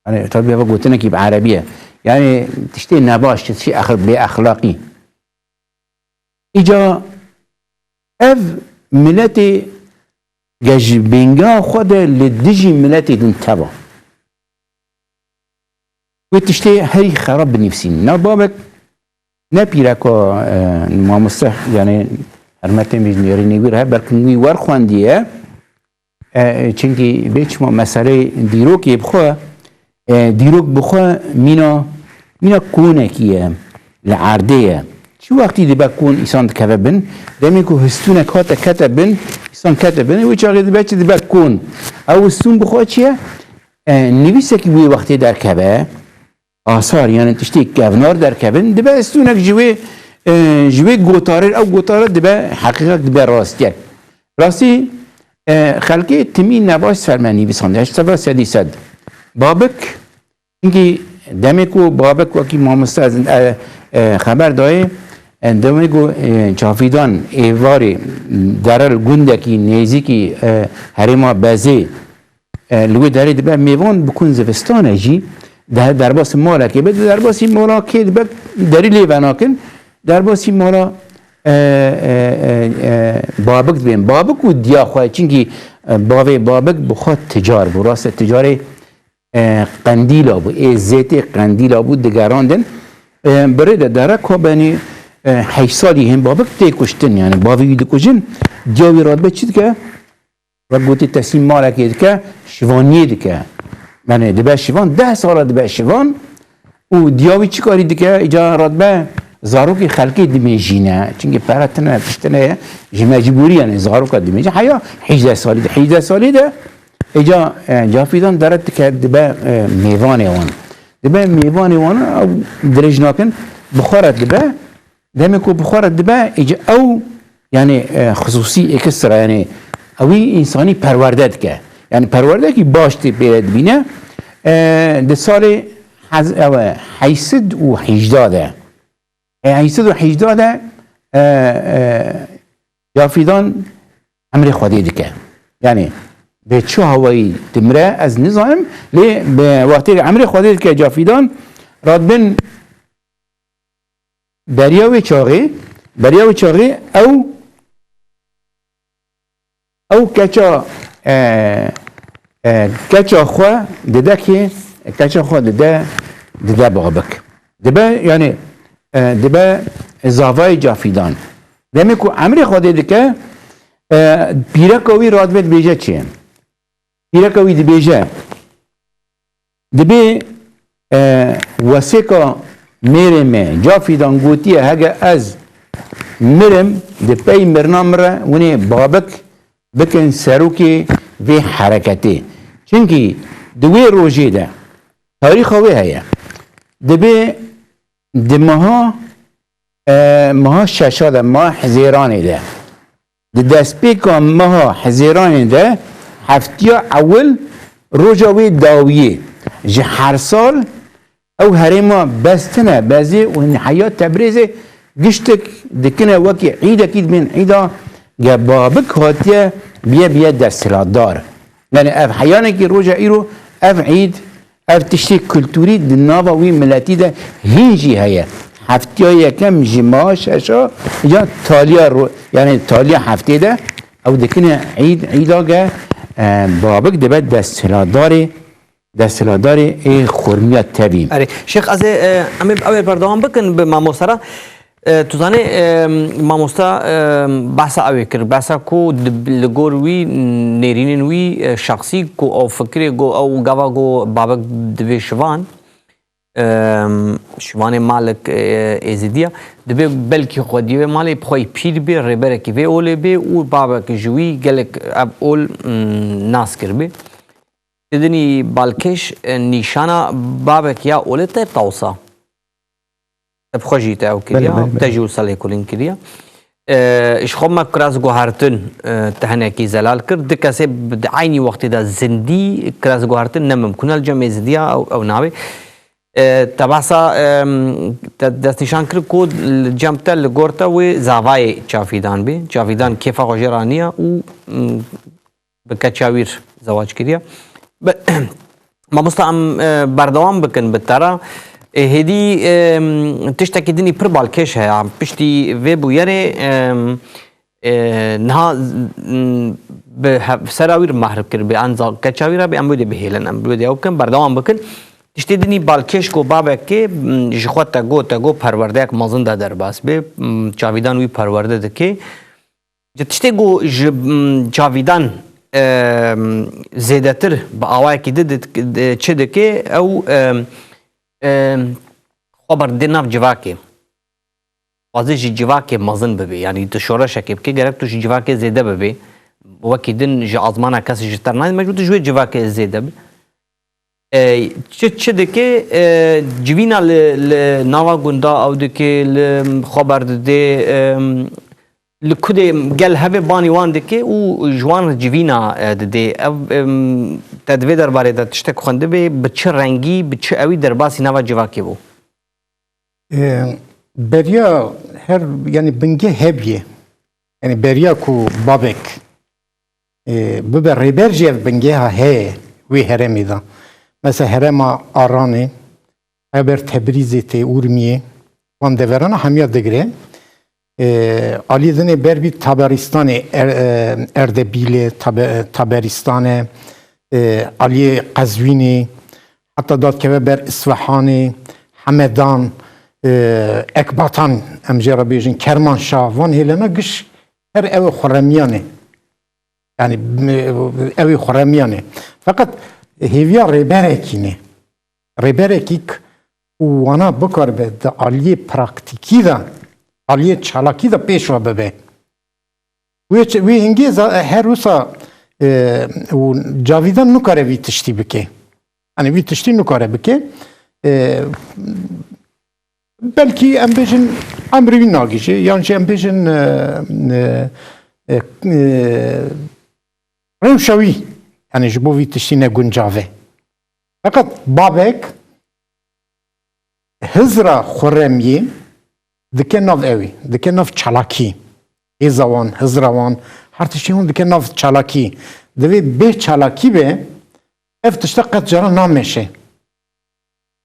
Yani, tabii, ev gotinekî bi erebî ye. Yani, tiştê nebaş, tiştê ex-, bê exlaqî. Îca ev miletê ge ji bêngeha xwe de li dijî miletê din teva. Wê tiştê herî xerab binivîsîn. Na babek ne pîreka, e, mamoste, yani hermetên wî nêrînê wî re, belkin wî wer xwendiye. E, çimkî bê çima meseleyê dîrokê bi xwe, e, dîrok bi xwe mîna, mîna konekî ye, li erdê ye. Çi wextî dibe kon, îsan dikeve bin, demê ku histûnek hate kete bin, îsan kete bin, wê çaxê dibe çi, dibe kon. Ew histûn bi xwe çi ye? E, nivîsekî wê wextê derkeve, asar, yani tiştê kevnar derkevin, dibe histûnek ji wê, e, ji wê gotarê, ew gotare dibe heqîqet, dibe rastiyek. Rastî, e, xelkê timî nebaş ser me nivîsand, heşt sed sedî sed. Babik, çimkî demê ku babik, wekî mamoste ez, e, e, xeber dayê, e, demê ku, e, çavîdan êvarê dere li gundekî nêzîkî, e, herêma Bezê, e, li wê derê dibe mêvan, bi kun zivistane jî de-, derbasî malekê be, derbasî mala kê dibe, derî lê venakin, derbasî mala, e, e, e, e, babik dibên. Babik û diya xwe, çimkî, e, bavê babik bi xwe ticar bû. Rast e, ticarê, e, qendîla bû, ê zêtê qendîla bû, digerandin. E, bi rê de dere ka benî, e, heşt salî hên babik tê kuştin, yani bavê wî dikujin, diya wî radibe çi dike? Wek gotî, teslîm malekê dike, şivaniyê dike. Yani dibe şivan, deh sala dibe şivan û diya wî çi karî dike? Îca radibe zarokê xelkê dimêjîne. Çimkî pere tine, tiştine ye, ji mecbûrî, yanî zaroka dimêjî. Heya hîjdeh salî de, hîjdeh salî de, êca, e, Cafîdan deret dike, dibe, e, mêvanê wan. Dibe mêvanê wan, ew dirêj nakin, bi xwe re dibe. Demê ku bi xwe re dibe, êca ew, yanî, e, xisûsî ekstra, yanî, ewî însanî perwerde dike. Yanî perwerdekî baş tê pê re dibîne. E, di salê hez-, ew e, heyşt sed û hîjdeh de. E, heyşt sed û hîjdeh de, e, e, Cafîdan emrê Xwedê dike. Yanî, bi çi hawayî dimire, ez nizanim, lê bi wextê emrê Xwedê dike Cafîdan, radbin beriya wê çaxê, beriya wê çaxê ew, ew keça, e, e, keça xwe dide kê, keça xwe dide, dide babik. Dibe, yanî, e, dibe zavayê Cafîdan. Demê ku emrê Xwedê dike, e, pîreka wî radibe dibêje çi? Pîreka wî dibêje, dibê, e, wesêka mêrê me, Cafîdan gotiye, hege ez mirim, di pey mirina min re winê babik bikin serokê vê hereketê. Çimkî di wê rojê de, tarîxa wê heye. Dibê di meha, e, meha şeşa de, meha Hizêranê de, di destpêka meha Hizêranê de, heftiya ewil roja wê dawiyê, ji her sal ew herêma bestine bezê û heya Tebrêzê giştik dikine wekî îdekî, dibên îda ge babik hatiye biye, biye desthilatdar. Yanî ev heyanekî roja îro, ev îd, ev tiştê kulturî di nava wî miletî de hîn jî heye. Heftiya yekem ji meha şeşa ya taliya ro-, yanî taliya heftê de ew dikine îd, îda ge, e, babik dibe desthilatdarê, desthilatdarê ê xurmiya tevî. Erê, Şêx, ez ê, e, em ê ew ê berdewam bikin bi mamoste re. E, tu zanî, e, mamosta, e, behsa ew ê kir. Behsa ku di, li gor wî, nêrînên wî, e, şexsî, ku ew fikirê ku ew gava ku babek divê şivan, e, şivanê malik, e, êzidiya, divê belkî xwediyê wê malê bi xwe yî pîr bê, rêberekî vê olê bê û babek ji wî gelek ev ol, m, nas kiribê. Didinî balkêş, e, nîşana babek ya olê te tawsa. Te bi xwe jî te ew kiriya, belê, belê, te jî wisa lêkolîn kiriya. E, ji xwe me kiras guhertin, e, te hinekî zelal kir. Du kesê bi di eynî wextê de zindî kiras guhertin ne mimkûn e, li cem êzidiya ew, ew nabê. E, te behsa, e, te destnîşan kir ku li cem te, li gor te wê zavayê Çavîdan bê. Çavîdan kêfa xwe jê re niya û, m, bi keça wî re zewac kiriye. Be-, mamosta, em, e, berdewam bikin bi te re. E, hêdî, e, tiştekî dinî pir balkêş heye. Piştî vê bûyerê, e, e, niha, m, bi hev-, sera wî re mehr kiribê. Anza keça wî re bê, em wê dê bihêlin, em wê dê ew bikin, berdewam bikin. Tiştê dinî balkêş ku babekê, m, ji xwe te got, te got perwerdeyek mezin de derbas bê. M, Çavîdan wî perwerde dike. Ji tiştê ku ji, m, Çavîdan, e, m, zêdetir bi awayekî di, di, di, çi dike, ew, e, e, xwe berdê nav civakê. Xwazê ji civakê mezin bibê. Yanî tu şoreşekê bikê, gerek tu ji civakê zêde bibê. Wekî din ji azmana kesî ji te re nayê, mecbûr tu ji wê civakê zêde bî. E, çi, çi dike, e, civîna li, li nava gunda ew dike, li xwe berdidê, e, li kudê gel hevê banî wan dike û ji wan re civîna, e, didê. Ev, e, te di vê derbarê de tiştek xwendibê, bi çi rengî, bi çi ewî derbasî nava civakê bû? E, beriya her, yanî bingeh hebûye. Yanî beriya ku babek, e, bibe rêber jî ev bingeha heye wê herêmê de. Mesela herêma Aranê, eber Tebrîzê tê, Urmiyê, van deverana hemiya digire. E, alî dinê ber bî Taberîstanê, Er-, e, Erdebîlê, Tabe-, Taberîstane, e, alî Qezwînê, heta dadkeve ber Isfahanê, Hemedan, e, Ekbatan, em jê re bêjin, Kermanşah, van hêlena giş her ew ê xurremiyan e. Yanî, m-, ew ê xurremiyan e. Feqet hêviya rêberekî ne. Rêberekî k-, û wana bikaribe di aliyê praktîkî de, aliyê çalakî de pêş ve bibe. Wê çi-, wê hingê za-, her wisa, e, û cavîdan nikare vî tiştî bike. Yanî vî tiştî nikare bike. E, belkî em bêjin emrê wî nagihîje, yan jî em bêjin, e, e, e, e, rewşa wî, yanî ji bo vî tiştî ne guncav e. Feqet Babek hizra xuremiyê dike nav ewî, dike nav çalakî. Hêza wan, hizra wan, her tiştê hûn dike nav çalakî. Divê bê çalakî be, ev tişta qet cara nameşe.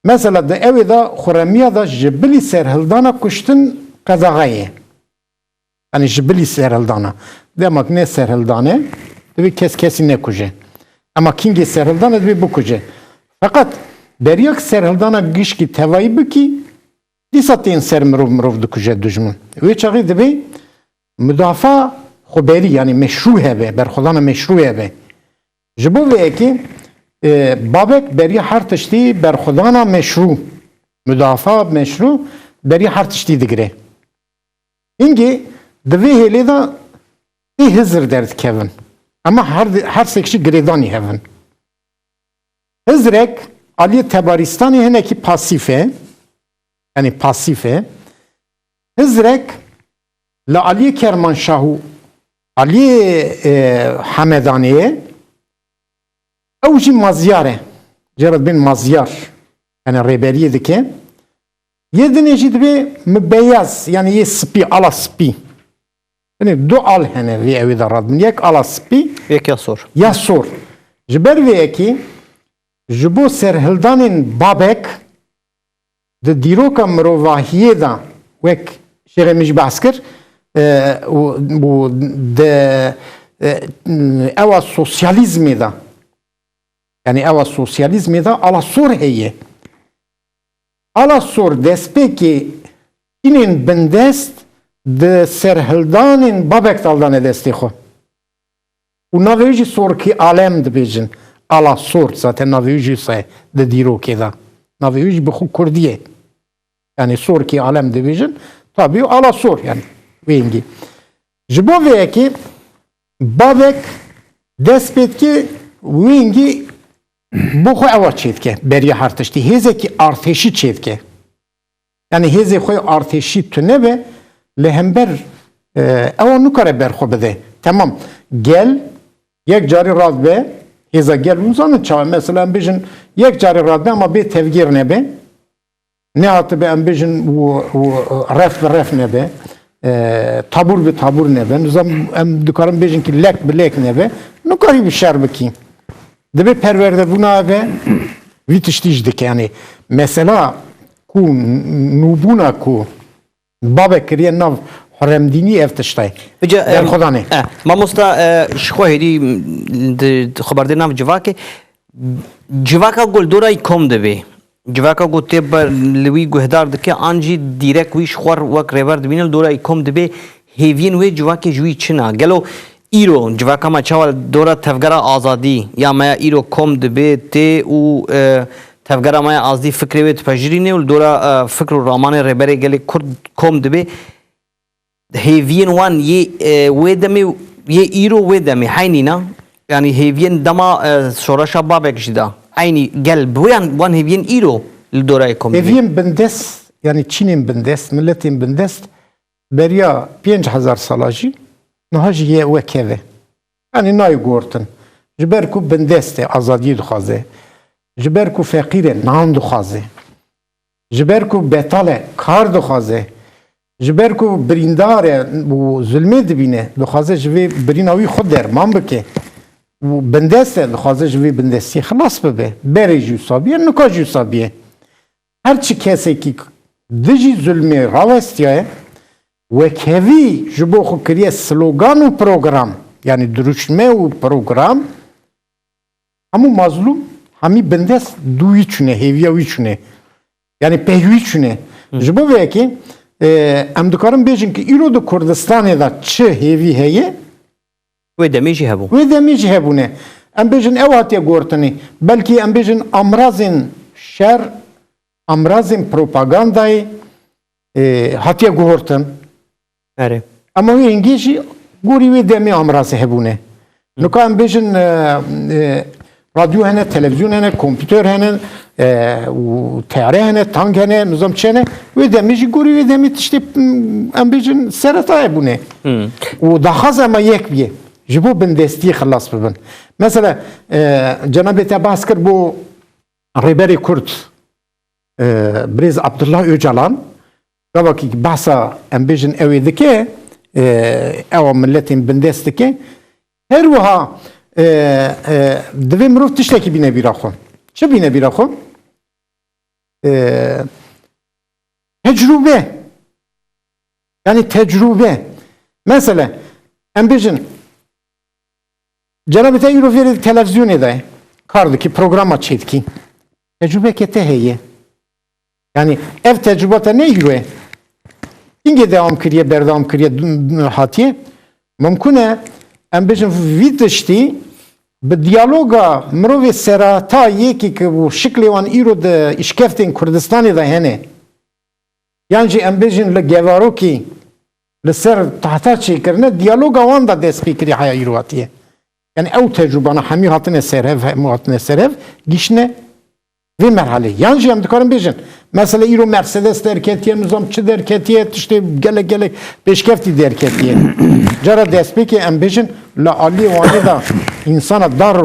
Mesela di ewê de xuremiya de ji bilî serhildana kuştin qedaxe ye. Yanî ji bilî serhildana. Dema ne serhildane, divê kes kesî nekuje. Ema kingê serhildane divê bikuje. Feqet beriya ki serhildana gişkî tevayî bikî, dîsa tên ser mirov, mirov dikuje dijmin. Wê çaxê divê mudafaa xweberî, yanî meşrû hebe, berxwedana meşrû hebe. Ji bo vê yekê, e, Babek beriya her tiştî berxwedana meşrû, mudafaa meşrû beriya her tiştî digire. Hingê di vê hêlê de pê hizir derdikevin. Ema her, her sek jî girêdanî hevin. Hizrek aliyê tebarîstanê hinekî pasîf e. Yanî pasîf e. Hizrek li aliyê Kermanşah û aliyê, e, Hemedanê ye. Ew jî mazyar e. Cere dibên mazyar. Yanî rêberiyê dike. Yê dinê jî dibê mibeyaz, yanî yê spî, ala spî. Binê du al hene vê ewê de radibin. Yek ala spî, Yek ya sor. ya sor. Ji ber vê yekê ji bo serhildanên Babek di dîroka mirovahiyê de wek şêxê min jî behs kir, e, û, û di, e, ewa sosyalîzmê de, yanî ewa sosyalîzmê de ala sor heye. Ala sor destpêkê tînên bindest di serhildanên Babek de aldane destê xwe. Û navê wî jî Sorkî Alem dibêjin. Ala sor zaten navê wî jî se di dîrokê de. Navê wî jî bi xwe kurdî ye. Yanî Sorkî Alem dibêjin. Tabî ala sor yanî wê hingî. Ji bo vê yekê Babek dest pê dike, wê hingî bo xwe ewa çêdike, beriya her tiştî. Hêzekî artêşî çêdike. Yanî hêzê xwe artêşî tune be, li hember, e, ewa nikare ber xwe bide. Temam, gel, yek carî radibe, hêza gel, hûn zanin çawa, mesela em bêjin, yek carî radibe, ama bê tevgêr nebe. Nehatibe em bêjin û, û ref bi ref nebe, e, tabûr bi tabûr nebe. Nizam em dikarin bêjin ki lek bi lek nebe. Nikarî bi şer bikî. Dibê perwerdebûna ve vî tiştî jî dike. Yanî mesela ku nûbûna ku Babek kiriye nav Huremdînî ev tiştayê. Bice, em, Berxwedanê. e, mamosta, e, ji xwe hêdî, m, di, di xeberdê nav civakê. Civaka ku li dora yî kom dibe. Civaka ku tê ber li wî guhdar dike, an jî dîrek wî ji xwe wek rêber dibîne, li dora yî kom dibe, hêviyên wê civakê ji wî çi ne? Gelo îro civaka me çawa li dora tevgera azadî ya me ya îro kom dibe, tê û, e, tevgera me ya azadî fikrê wê dipejirîne û li dora, e, fikr û ramanê rêberê gelê Kurd kom dibe? Hêviyên wan yê, e, wê demê, yê îro wê demê heynî ne? Yanî hêviyên dema, e, şoreşa Babek jî de heynî gel bi yan wan hêviyên îro li dorayê kom dibe? Hêviyên bindest, yanî çînên bindest, miletên bindest beriya pênc hezar sala jî niha jî yê wek hev e. Yanî nayê guhertin. Ji ber ku bindest e, azadiyê dixwaze. Ji ber ku feqîr e, nan dixwaze. Ji ber ku betal e, kar dixwaze. Ji ber ku birîndar e û zulmê dibîne, dixwaze ji vê birîna wî xwe derman bike. Û bindest e, dixwaze ji vê bindestiyê xilas bibe. Berê jî wisa bûye, nika jî wisa bûye. Her çi kesekî dijî zulmê rawestiyaye, wekhevî ji bo xwe kiriye slogan û program, yanî dirûşme û program, hemû mazlûm, hemî bindest dû wî çûne, hêviya wî çûne. Yanî pey wî çûne. Hı. Ji bo vê yekê, e, em dikarin bêjin ki îro di Kurdistanê de çi hêvî heye? Wê demê jî hebû. Wê demê jî hebûne. Em bêjin ew hatiye guhertinê. Belkî em bêjin amrazên şer, amrazên propagandayê, e, hatiye guhortin. Erê. Ama wê hingê jî gorî wê demê amrazê hebûne. Nika em bêjin, e, e, radyo hene, televizyon hene, kompîter hene, e, û teyare hene, tank hene, nizam çi hene. Wê demê jî gorî wê demê tiştê, m, em bêjin sereta hebûne. Û daxwaz ema yek bîye. Ji bo bindestiyê xilas bibin. Mesela, e, cenabê te behs kir bo rêberê Kurd, e, birêz Abdullah Ocalan, gavakî behsa em bêjin ew ê dike, e, ewa miletên bindest dike. Her wiha, e, e, divê mirov tiştekî bîne bîra xwe. Çi bîne bîra xwe? E, tecrûbe. Yani tecrûbe. Mesela, em bêjin, cenabê te îro vêrê televîzyonê de kar dikî, programa çêdikî. Tecrûbeke te heye. Yani ev tecrûba te ne îro ye. Hingê dewam kiriye, berdewam kiriye, dun- dun- hatiye. Mimkun e, em bêjin vî tiştî bi diyaloga mirovê serata yekî ku şiklê wan îro di îşkeftên Kurdistanê de hene. Yan jî em bêjin li Gevarokî li ser tahta çêkirine, diyaloga wan de dest pê kirî heya îro hatiye. Yani ew tecrûbana hemî hatine ser hev, hemû hatine ser hev, giştine vê merhalê. Yan jî em dikarin bêjin, mesela îro Mercedes derketiye, nizam çi derketiye, tiştê gelek gelek pêşkeftî derketiye. Cara destpêkê em bêjin, li aliyê Wanê de însana dar,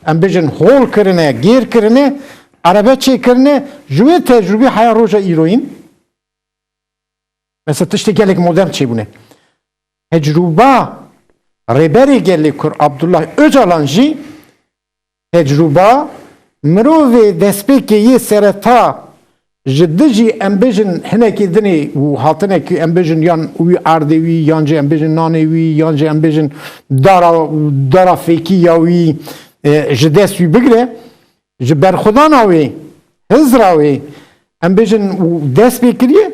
em bêjin hol kirine, gêr kirine, erebe çêkirine, ji wê tecrûbê heya roja îroyîn, mesela tiştê gelek modern çêbûne. Tecrûba Rêberê Gelê Kurd Abdullah Ocalan jî tecrûba mirovê destpêkê yê sereta ji dijî em bêjin hinekî dinê û hatinekî em bêjin yan wî erdê wî, yan jî em bêjin nanê wî, yan jî em bêjin dara, dara fêkî ya wî, e, ji dest wî bigire, ji berxwedana wê, hizra wê, em bêjin û dest pê kiriye,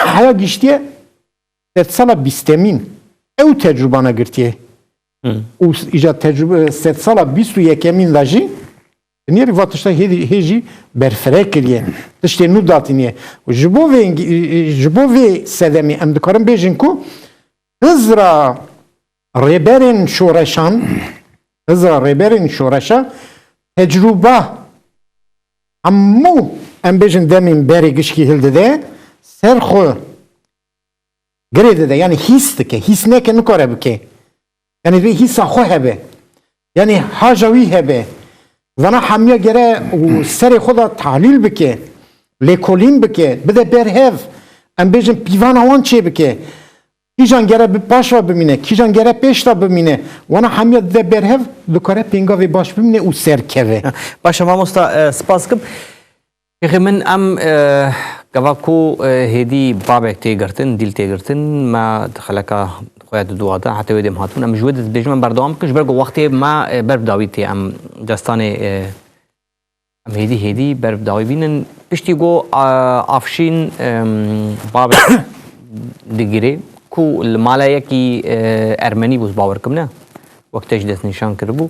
heya giştiye sedsala bîstemîn. Ew tecrûbana girtiye. Û îja tecrûbe sedsala bîst û yekemîn de jî nêrî va tişta hê, hê jî berfireh kiriye. Tiştê nû datîniye. Ji bo vê, ji bo vê sedemê em dikarin bêjin ku hizra rêberên şoreşan, hizra rêberên şoreşa tecrûba hemû, em bêjin, demên berê gişkî hildide, ser xwe girê dide, yani hîs dike, hîs neke nikare bike. Yani vê hîsa xwe hebe. Yani haja wî hebe. Vana hemiya gere û serê xwe de tahlîl bike, lêkolîn bike, bide ber hev. Em bêjin pîvana wan çê bike. Kîjan gere bi paş ve bimîne, kîjan gere pêş de bimîne, wana hemiya dide ber hev, dikare pêngavê baş bimîne û serkeve. Baş e mamosta, e, spas kim. Şêxê min em, e, gava ku, e, hêdî babek tê girtin, dîl tê girtin, me di xeleka xwe ya di dua de, heta wê dem hatibûn, em ji wê de dibêjin, em berdewam bikin, ji ber ku wextê me, e, ber bi dawî tê, em destanê, e, em hêdî hêdî ber bi dawî bînin. Piştî ku, e, Afşîn, e, babek digirê, ku li mala yekî, e, ermenî bû, bawer kim ne, wek te jî destnîşan kiribû.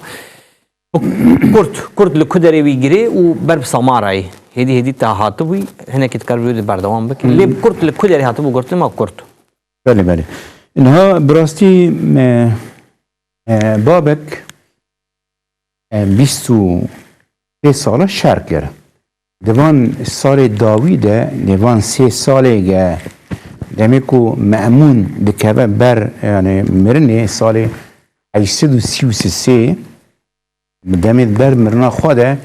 Kurd, Kurd li ku derê wî girê û ber bi Samarayê. Hêdî hêdî te hatibûyî, hinekî dikar vê de berdewam bike. Lê bi Kurd li ku derê hatibû girtin ma Kurd? Belê, belê. Niha bi rastî, e, e, Babek, e, bîst û sê sala şer kir. Di van salê dawî de, di van sê salê ge demê ku Me'mûn dikeve ber, yani mirinê salê heşt sed û sî û sê, bi demê ber mirina xwe de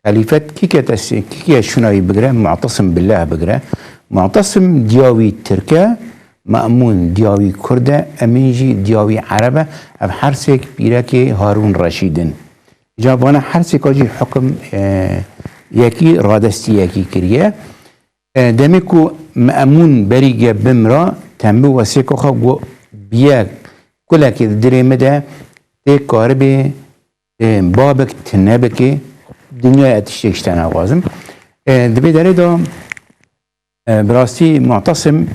xelîfet kî ke te-, kî ke şûna wî bigire, Mu'tesim Billah bigire. Mu'tesim diya wî Tirk e, Me'mûn diya wî Kurd e, Emîn jî diya wî Ereb e. Ev her sêk pîrekê Harûn Reşîd in. Îca vana her sêka jî hukim, e, yekî, radestî yekî kiriye. E, demê ku Me'mûn berî ge bimra, tembû wesêka xwe got, biye kulekê di dilê min de tê karibê, e, Babek tune bike, dinyaya tiştek ji te naxwazim. E, di vê derê de, e, bi rastî Mu'tesim,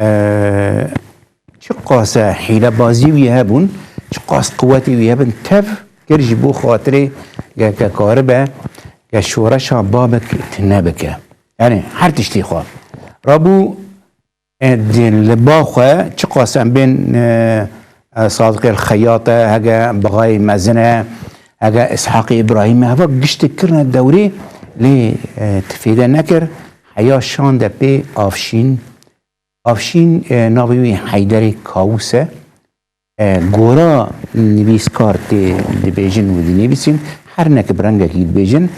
e, çiqas e hîlebazî wî hebûn, çiqas quwetê wî hebin, tev kir ji bo xatirê ge ke karibe, ge şoreşa Babek tune bike. Yanî her tiştî xwe. Rabû, e, di, li ba xwe çiqas em bên, e, e, Sadiqê Xeyat e, hege Bixayê Mezin e, hege Îshaqê Îbrahîm e, heva giştê kirine dewrê, lê, e, tifêde nekir, heya şande pê Avşîn. Avşîn, e, navê wî Heyderê Kawûs e. E, gora nivîskar tê dibêjin û dinivîsîn, her ne ki bi rengekî dibêjin,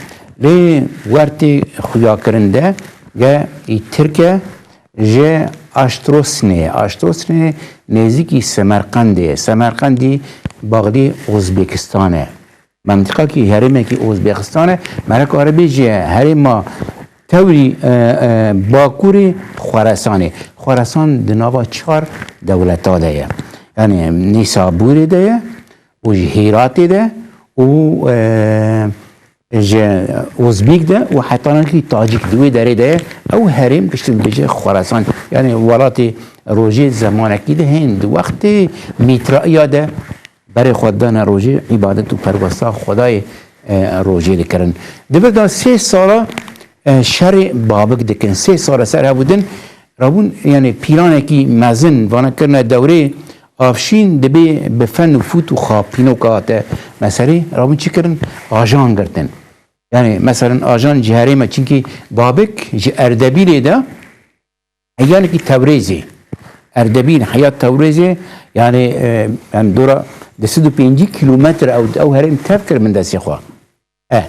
lê wertê xuyakirin de ge î Tirk e, ji Aştrosnê. Aştrosnê nêzîkî Semerqendê ye. Semerqendî baxlî Ozbekistan e. Mentiqakî herêmekî Ozbekistan e. Merek Erebî ji herêma tewrî, e, e, bakurê Xweresanê. Xweresan di nava çar dewleta de ye. Yanî Nîsabûrê de ye û ji Hîratê de û, e, ji Ozbîk de û hetanakî Tacîk di wê derê de ye. Ew herêm giştî dibêje Xweresan. Yanî welatê rojê zemanekî de hên di wextê Mîtraiya de berê xwe dane rojê, îbadet û perwesta Xwedayê, e, rojê dikirin. Di vir de sê sala, e, şerê Babik dikin. Sê sala ser hev û din rabûn, yanî pîlanekî mezin, vana kirine dewrê Avşîn dibê bi fen û fût û xapînoka hate meselê, rabûn çi kirin? Ajan girtin. Yanî, meselen, ajan ji herême, çinkî Babik ji Erdebîlê de heyanekî Tewrêzê. Erdebîl heya Tewrêzê, yanî, e, yanî dora du sed û pêncî kîlometre ew, ew herêm tev kir bin destê xwe. E,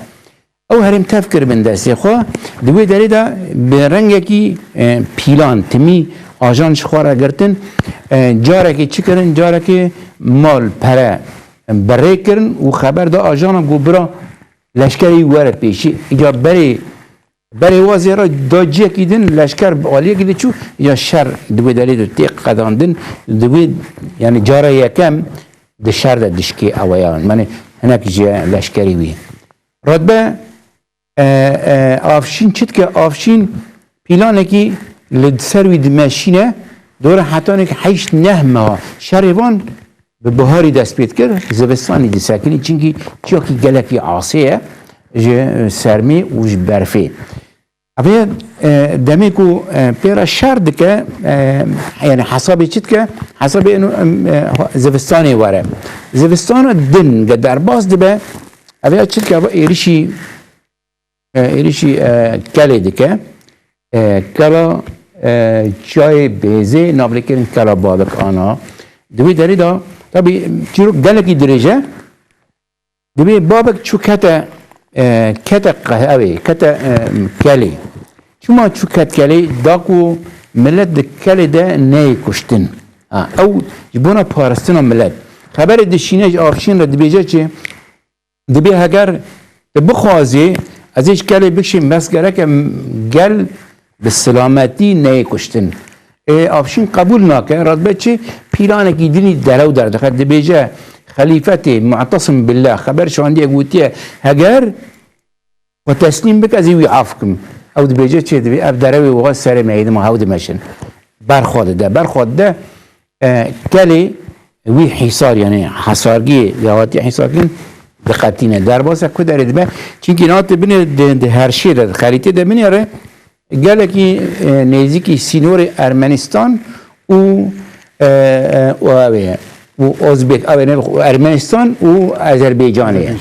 ew herêm tev kir bin destê xwe. Di wê derê de bi rengekî, e, pîlan, timî ajan ji xwe re girtin. E, carekê çi kirin? Carekê mal, pere, e, bi rê kirin û xeber da ajana ku bira leşkerê wî were pêşî. Îca berê, berê wa zêra da ciyekî din, leşker bi aliyekî de çû, îca şer di wê derê de tê qedandin, di wê, yanî cara yekem di şer de dişkê eweyan. Yanî hinek ji leşkerî wî. Radbe, e, e, Avşîn çi dike? Avşîn pîlanekî li ser wî dimeşîne, dora hetanekî heşt neh meha şerê van bi biharî dest pê dikir, zivistanî disekinî, çinkî çiyakî gelekî asê ye ji sermê û ji berfê. Ev e, demê ku, e, pê re şer dike, e, yanî hesabê çi dike? Hesabê eno, em, e, zivistanê were. Zivistana din ge derbas dibe, ev ya çi dike? Ev êrişî, e, êrişî, e, kelê dike. E, kela, e, çiyayê Bêzê, navlêkirin Kela Babik ana. Di wê derê de, tabî, çîrok gelekî dirêj e. Dibê Babik çû kete, e, kete qehewê, kete, e, kelê. Çima çû ket kelê? Da ku milet di kelê de neyê kuştin. Ha, ew ji bona paristina milet. Xeberê dişîne ji Avşîn re dibêje çi? Dibê heger tu bixwazî ez ê ji kelê bikişîm, bes gerek e gel bi silametî neyê kuştin. Ê, Avşîn qebûl nake, radbe çi pîlanekî dinî derew derdixe, dibêje, Xelîfetê Mu'tesim Billah xeber şandiye, gotiye, heger xwe teslîm bike, ez ê wî af kim. Ew dibêje çê dibê, ev derewê wiha serê me êdima hew dimeşin. Berxwe dide, berxwe dide, e, kelê wî hîsar, yanî hesargiyê, ya hatiye hîsarkirin, diqetîne. Derbasa ku derê dibe, çinkî nate binê di, di herşê de, di xerîtê de binêre, gelekî, e, nêzîkî sînorê Ermenistan û, e, e, û ew ê, û Ozbek, ew ê ne, Ermenistan û Azerbaycanê ye.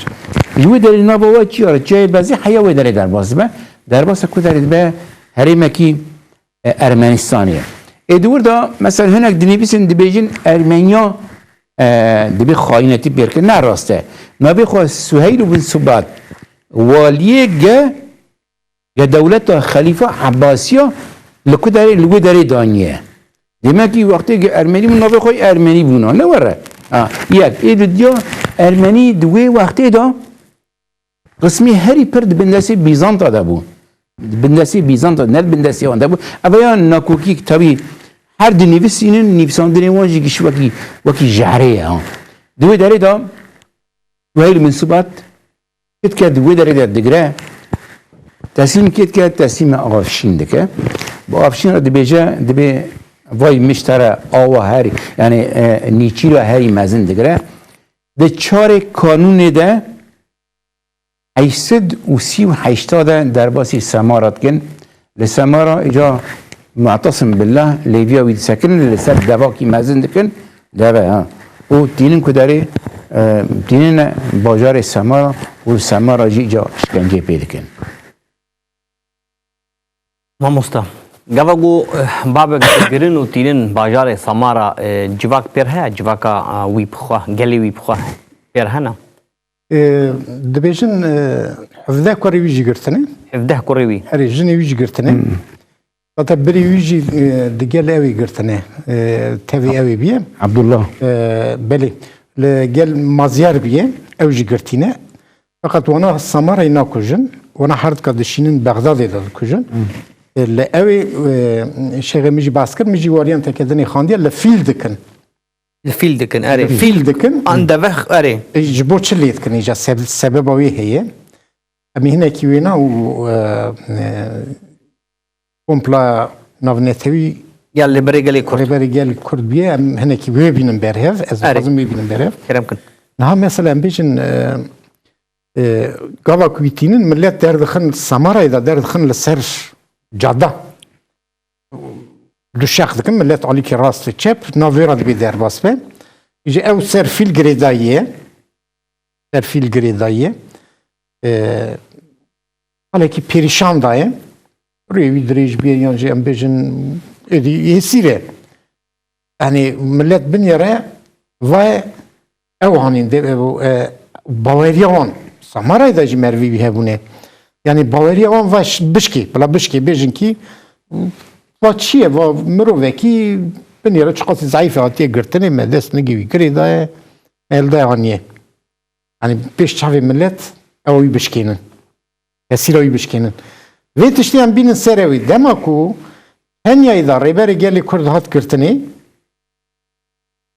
Ji wê derê nava we çi ye? Çiyayê Bêzê heya wê derê derbas dibe. Derbasa ku derê dibe herêmekî, e, Ermenistanê ye. Ê di wir de, mesela hinek dinivîsin, dibêjin Ermeniya, e, dibê xayînetî pêr kir. Ne rast e. Navê xwe Suheyl bin Subat, waliyê ge ya dewleta Xelîfa Ebasiya li ku derê, li wê derê daniye. Demekî wextê ge Ermenî bû, navê xwe Ermenî bûna. Ne were. Ha, yek. Ê di diya Ermenî di wê wextê de qismî herî pir di bindestê Bîzanta de bû. Di bindestê Bîzanta, ne di bindestê wan de bû. Ev ya nakokî, tabî her di nivîsînin, nivîsandinê wan jî giş wekî, wekî jehrê ye, ha. Di wê derê de Suheyl bin Subat, kê dike di wê derê de digire, teslîm kê dike, teslîmê Avşîn dike. Bi Avşîn re dibêje, dibê vay miştere awa herî, yanî, e, nîçîra herî mezin digire. Di çarê kanûnê de heşt sed û sî û heşta de derbasî Semara dikin. Li Semara îca Mu'tesim Billah lêviya wî disekinin, li ser devakî mezin dikin, deve, ha. Û tînin ku derê, e, tînin bajarê Semara û li Semara jî îca işkenceyê pê dikin. Mamosta, gava ku, eh, babek digirin û tînin bajarê Samara, eh, civak pêr heye, civaka, eh, wî bixwe, gelê wî bixwe pêr hene? E, dibêjin, e, hevdeh kurê wî jî girtine. Hevdeh kurê wî. Erê, jinê wî jî girtine. Zaten birê wî jî, e, di gel ewê girtine. E, tevê ewê biye. Abdullah. E, belê. Li gel Mazyar biye. Ew jî girtîne. Feqet wana Samarayê nakujin. Wana herdika dişînin Bexdadê de dikujin. E, li ewê, e, şêxê min jî behs kir, min jî wariyan tekedinê xandiye, li fîl dikin. Li fîl dikin, erê. Li fîl dikin. An devex, erê. E, ji bo çi lê dikin îca? Seb-, sebeba wê heye. Em ê hinekî wêna û, e, e, kompla navnetewî Ya li berê gelê Kurd. Rêberê gel Kurd bûye, em hinekî wê bînin berhev. Ez Erê. Dixwazim wê bînin berhev. Kerem kin. Niha mesela em bêjin, e, e, gava ku wî tînin, millet derdixin Samarayê de, derdixin li ser cada. Duşex dikin, millet alîkî rast û çep, nav wê re dibê derbas be. Ji ew ser fîl girêdayî ye. Ser fîl girêdayî ye. E, halekî perîşan daye. Rûyê wî dirêj bûye yan jî em bêjin êdî hêsîr e. Yanî millet binêre vaye ew hanîn de, e, baweriya wan. Samarayê de jî merivî wî hebûne. Yanî baweriya wan va ş-, bişkê, bila bişkê bêjin kî va çi ye, va mirovekî binêre çiqasî zayîf e, hatiye girtinê, me dest nigê wî girê daye, me li daye aniye. Yanî pêş çavê millet ew wî bişkênin. Tesîra wî bişkênin. Vê tiştê em bînin ser ew ê. Dema ku Henyayê de Rêberê Gelê Kurd hat girtinê,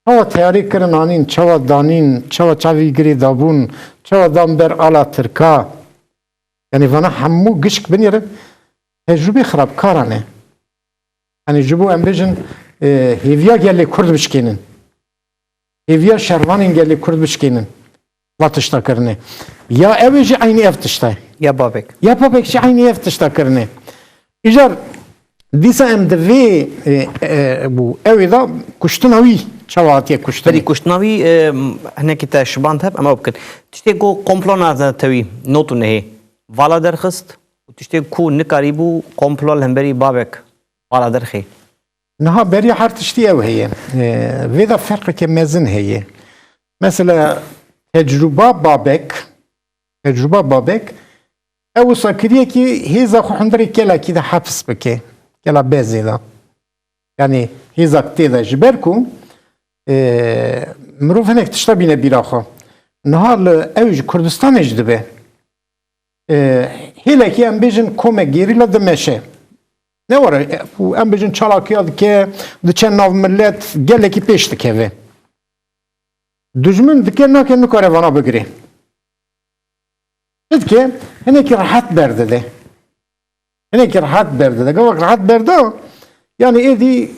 çawa teyarê kirin anîn, çawa danîn, çawa çavê wî girê dabûn, çawa dan ber ala Tirka. Yanî vana hemû gişk binêrin tecrûbê xirabkaran e. Yanî ji bo em bêjin, e, hêviya gelê Kurd bişkênin. Hêviya şervanên gelê Kurd bişkênin. Va tişta kirine. Ya ew ê jî eynî ev tişta ye. Ya babek. Ya babek jî eynî ev tişta kirine. Îcar dîsa em di vê, e, e, bû, ew ê da kuştina wî çawa hatiye kuştinê. Berî kuştina wî, e, hinekî te şiband heb, em ew bikin. Tiştê ku komplo navnetewî not û nehê vala derxist û tiştê ku nikarîbû komplo li hemberî babek vala derxê. Niha beriya her tiştî ew heye. E, vê de ferqeke mezin heye. Mesela tecrûba Babek, tecrûba Babek, ew wisa kiriye kî hêza xwe hundirê kelekî de hefs bike. Kela Bezê de. Yanî hêzak tê de ji ber ku, e, mirov hinek tişta bîne bîra xwe. Niha li ew ji Kurdistanê jî dibe. E, hêlekî em bêjin komek gerîla dimeşe. Ne were, e, û em bêjin çalakiya dike, diçe nav milet, gelekî pêş dikeve. Dijmin dike nake nikare vana bigire. Çi dike? Hinekî rehet berdide. Hinekî rehet berdide. Gavak rehet berda, yanî êdî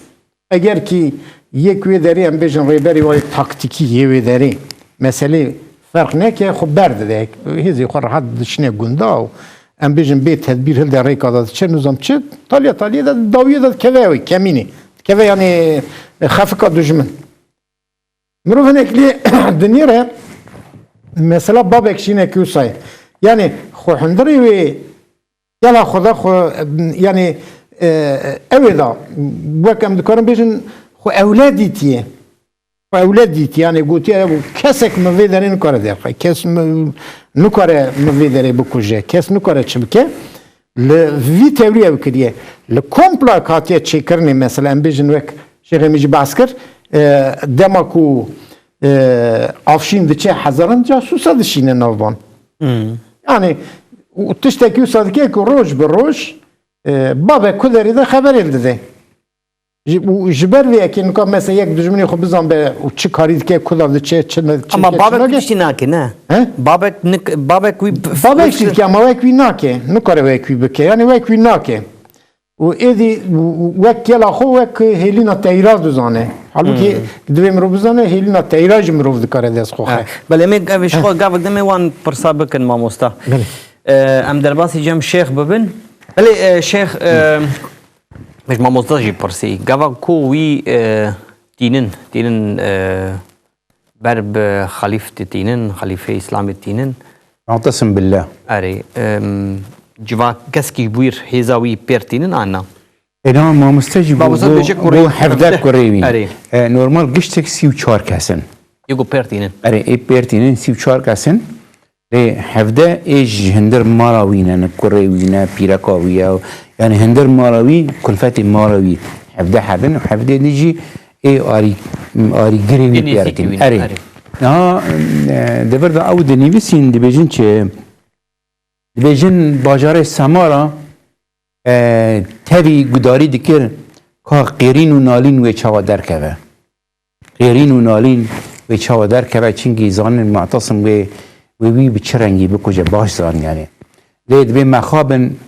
eger kî yek wê derê em bêjin rêberê wayê taktîkî yê wê derê meselê ferq neke, xwe berdide. Hêzê xwe rehet dişine gunda û em bêjin bê tedbîr hilde rêka de diçe nizam çi, taliya taliyê de dawiyê de dikeve ew ê kemînê. Dikeve yanî xefika dijmin. Mirov hinek lê dinêre mesela Babek jî hinekî wisa ye. Yanî xwe hundirê wê gela xwe de xwe, yanî, e, ew ê da wek em dikarin bêjin xwe ewle dîtiye. Xwe ewle dîtiye, yanî gotiye, "Ev kesek min vê derê nikare derxe, kes min nikare min vê derê bikuje, kes nikare çi bike." Li vî tewrî ew kiriye. Li kompla hatiye çêkirinê, mesela em bêjin wek Şêxê min jî behs kir, e, dema ku, e, Afşîn diçe hezaran casûsa dişîne navban. Hmm. Yanî û tiştekî wisa dike ku roj bi roj, e, Babek ku derê de xeberê li dide. Ji, û ji ber vê yekê nika mesela yek dijminê xwe bizan be û çi karî dike, ku da diçe, çi ne, çi Ama dike, çi Babek nake. Tiştî nake, ne? He? Babek nik-, Babek wî Babek jî dike ama wek wî nake. Nikare wek wî bike. Yanî wek wî nake. Û êdî wek kela xwe wek hêlîna teyra dizane. Halbûkî Hmm. divê mirov bizane hêlîna teyra jî mirov dikare dest xwe xe. Belê, em ê ev ji xwe gavek demê wan pirsa bikin mamosta. Belê. Ee, em derbasî cem şêx bibin. Belê, e, Şêx, e, pêş mamosta jî pirsî. Gava ku wî, e, tînin, tînin, e, ber bi xalîf tînin, xalîfê Îslamê tînin. Mu'tesim billah. Erê, e, civak keskî ji bûyîr hêza wî pêr tînin an na? Êna mamoste jî got, Mamoste dibêje got, kurê got hevdeh hevdeh. Kurê wî. Erê. E, normal giştek sî û çar kes in. Yê got pêr tînin. Erê, ê pêr tînin sî û çar kes in. Lê hevdeh ê ji hundir mala wî ne, ne kurê wî ne, pîreka wî ye. Yani hundir mala wî, kulfetê mala wî hevdeh hebin û hevdeh dî jî ê arî, arîgirê wî Ê nêzîkî pêr tînin. Wî ne, Erê. Erê. Niha, e, di vir de ew dinivîsîn, dibêjin çi? Dibêjin bajarê Semara, e, tevî gudarî dikir ka qêrîn û nalîn wê çawa derkeve. Qêrîn û nalîn wê çawa derkeve, çinkî zanin Mu'tesim wê, wê wî bi çi rengî bikuje, baş zanî yani. Lê dibê mexabin,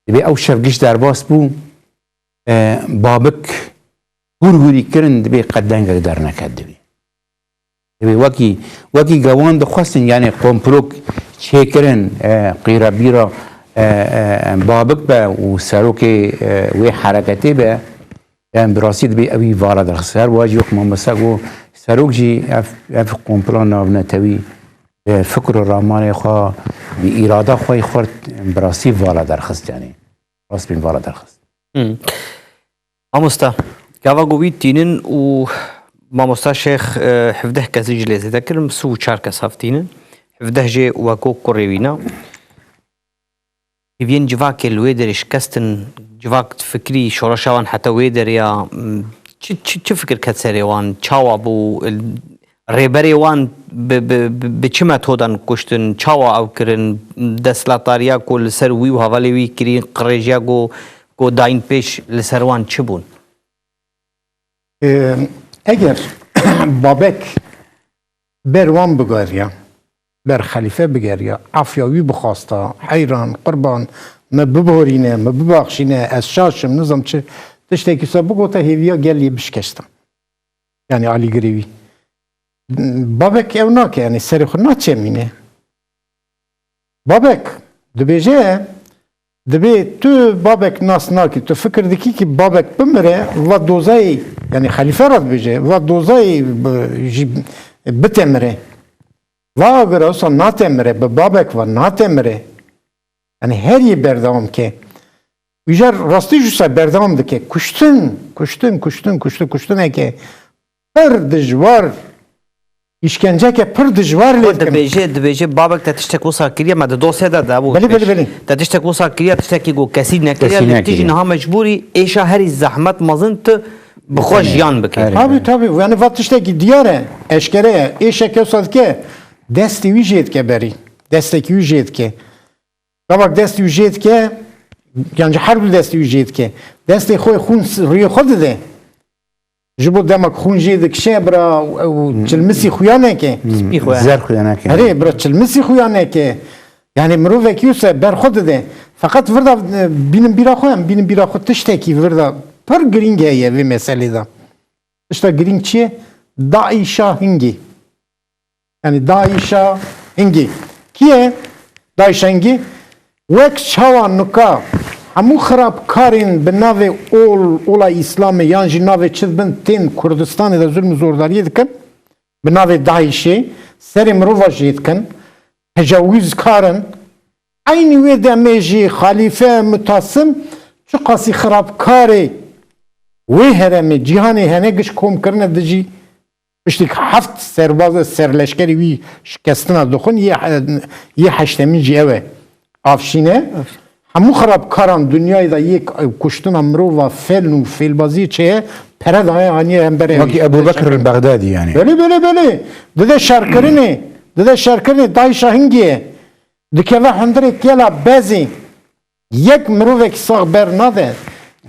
dibê ew şev giş derbas bû, e, babik hûr hûrî kirin, dibê qet dengek derneket dibê. Dibê wekî, wekî gewan dixwestin, yani komplok çêkirin, e, qîrebîra, e, e, babik be û serokê, e, wê hereketê be, yani bi rastî dibê ewî vala derxist. Her wiha jî wek mamoste got, serok jî ev, ev kompla navnetewî bi fikr û ramanê xwe, bi îrada xwe yê xurt bi rastî vala derxist yani. Rastbîn vala derxist. Hmm. Mamosta, gava ku wî tînin û mamosta Şêx, e, hevdeh kesî ji lê zêde kirin, sî û çar kes hav tînin. Hevdeh jê weko kurê wî ne. Hêviyên civakê li wê derê şikestin, civak fikrî şoreşa wan heta wê derê ya, m, çi, çi, çi fikir ket serê wan, çawa bû, rêberê wan bi, bi, bi, bi çi metodan kuştin, çawa ew kirin, desthilatdariya ku li ser wî û hevalê wî kirîn, qirêjiya ku, ku dayîn pêş li ser wan çi bûn? Ee, eger Babek ber wan bigariya, ber xelîfe bigeriya, afya wî bixwasta, heyran, qurban, me biborîne, me bibaxşîne, ez şaş im, nizam çi, tiştekî wisa bigota, hêviya gelê bişikesta. Yani alîgirê wî. Babek ew nake, yani serê xwe naçemîne. Babek dibêje, dibê tu Babek nas nakî, tu fikir dikî ki Babek bimire, va dozayê, yani xelîfe re dibêje, va dozayê bi-, jî bitemire. Va agir wisa natemire, bi Babek ve natemire. Yani her yê berdewam ke. Îcar rastî jî wisa berdewam dike. Kuştin, kuştin, kuştin, kuştin, kuştineke pir dijwar, îşkenceke pir dijwar lê Xwe dikin. Dibêje, dibêje, Babek te tiştek wisa kiriye, me di dosyê de de bû Belê, pêş. Belê, belê. Te tiştek wisa kiriye, tiştekî ku kesî nekiriye, Kesî lê tu jî nekiriye. Niha mecbûrî êşa herî zehmet mezin tu bi xwe Erê. Jiyan bikî. Erê. Tabii, tabii. Yani va tiştekî diyar e, eşkere ye. Êşeke wisa dike, destê wî jê dike berî. Destekî wî jê dike. Gavak destê wî jê dike, yan jî her du destê wî jê dike. Destê xwe xûn s-, rûyê xwe dide. Ji bo demek xûn jê dikişe, bira, ew Hmm. çilmisî xuya neke. Spî xuya. Zer xuya neke. Erê, bira çilmisî xuya neke. Yani mirovekî wisa ber xwe dide. Feqet vir de, e, bînin bîra xwe, em bînin bîra xwe tiştekî vir de pir girîng heye vê meselê de. Tişta girîng çi ye? Daîşa hingî. Yani Daîşa hingî. Kî ye? Daîşa hingî. Wek çawa nika hemû xirabkarên bi navê ol, ola Îslamê yan jî navê çi dibin tên Kurdistanê de zulm û zordariyê dikin. Bi navê Daîşê serê mirova jê dikin. Tecawizkar in. Eynî wê demê jî Xalîfe Mutasim çiqasî xirabkarê wê heremê, cîhanê hene giş kom kirine dijî Piştî heft serbaz serleşkerî wî şikestina dixwin, yê, yê heştemîn jî ew e. Avşîne, hemû xirabkaran dinyayê de yê kuştina mirova fel û fêlbaziyê çi ye, pere daye aniye hemberê wî. Wekî Ebu Bekir el Bexdadî yani. Belê, belê, belê. Dide şerkirinê, dide şerkirinê Daîşa hingê ye. Dikeve hundirê kela bezê. Yek mirovekî sax ber nade.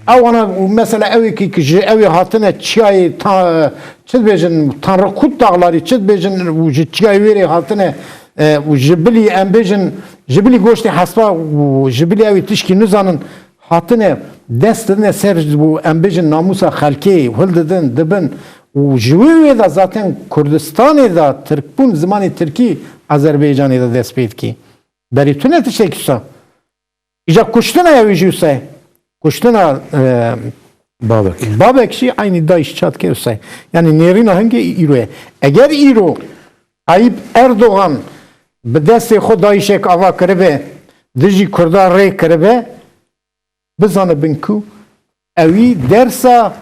Ew ana û mesela ew êkî ki ji ew ê hatine çiyayê ta-, çi dibêjin, Tanrıkut dağları, çi dibêjin û ji çiyayê wê rê hatine, e, û ji bilî em bêjin, ji bilî goştê hespa û ji bilî ew ê tişkî nizanin hatine dest didine ser û em bêjin namûsa xelkê hildidin, dibin û ji wê wê de zaten Kurdistanê de Tirkbûn, zimanê Tirkî Azerbaycanê de dest pê dikî. Berî tune tiştekî wisa. Îja kuştina ew jî wisa ye. Kuştina, e, Babek. Babek jî eynî DAIŞ çat ke wisa ye. Yani nêrîna hingê îro ye. Eger îro Tayyip Erdogan bi destê xwe DAIŞek ava kiribe, dijî Kurda rê kiribe, bizanibin ku ewî dersa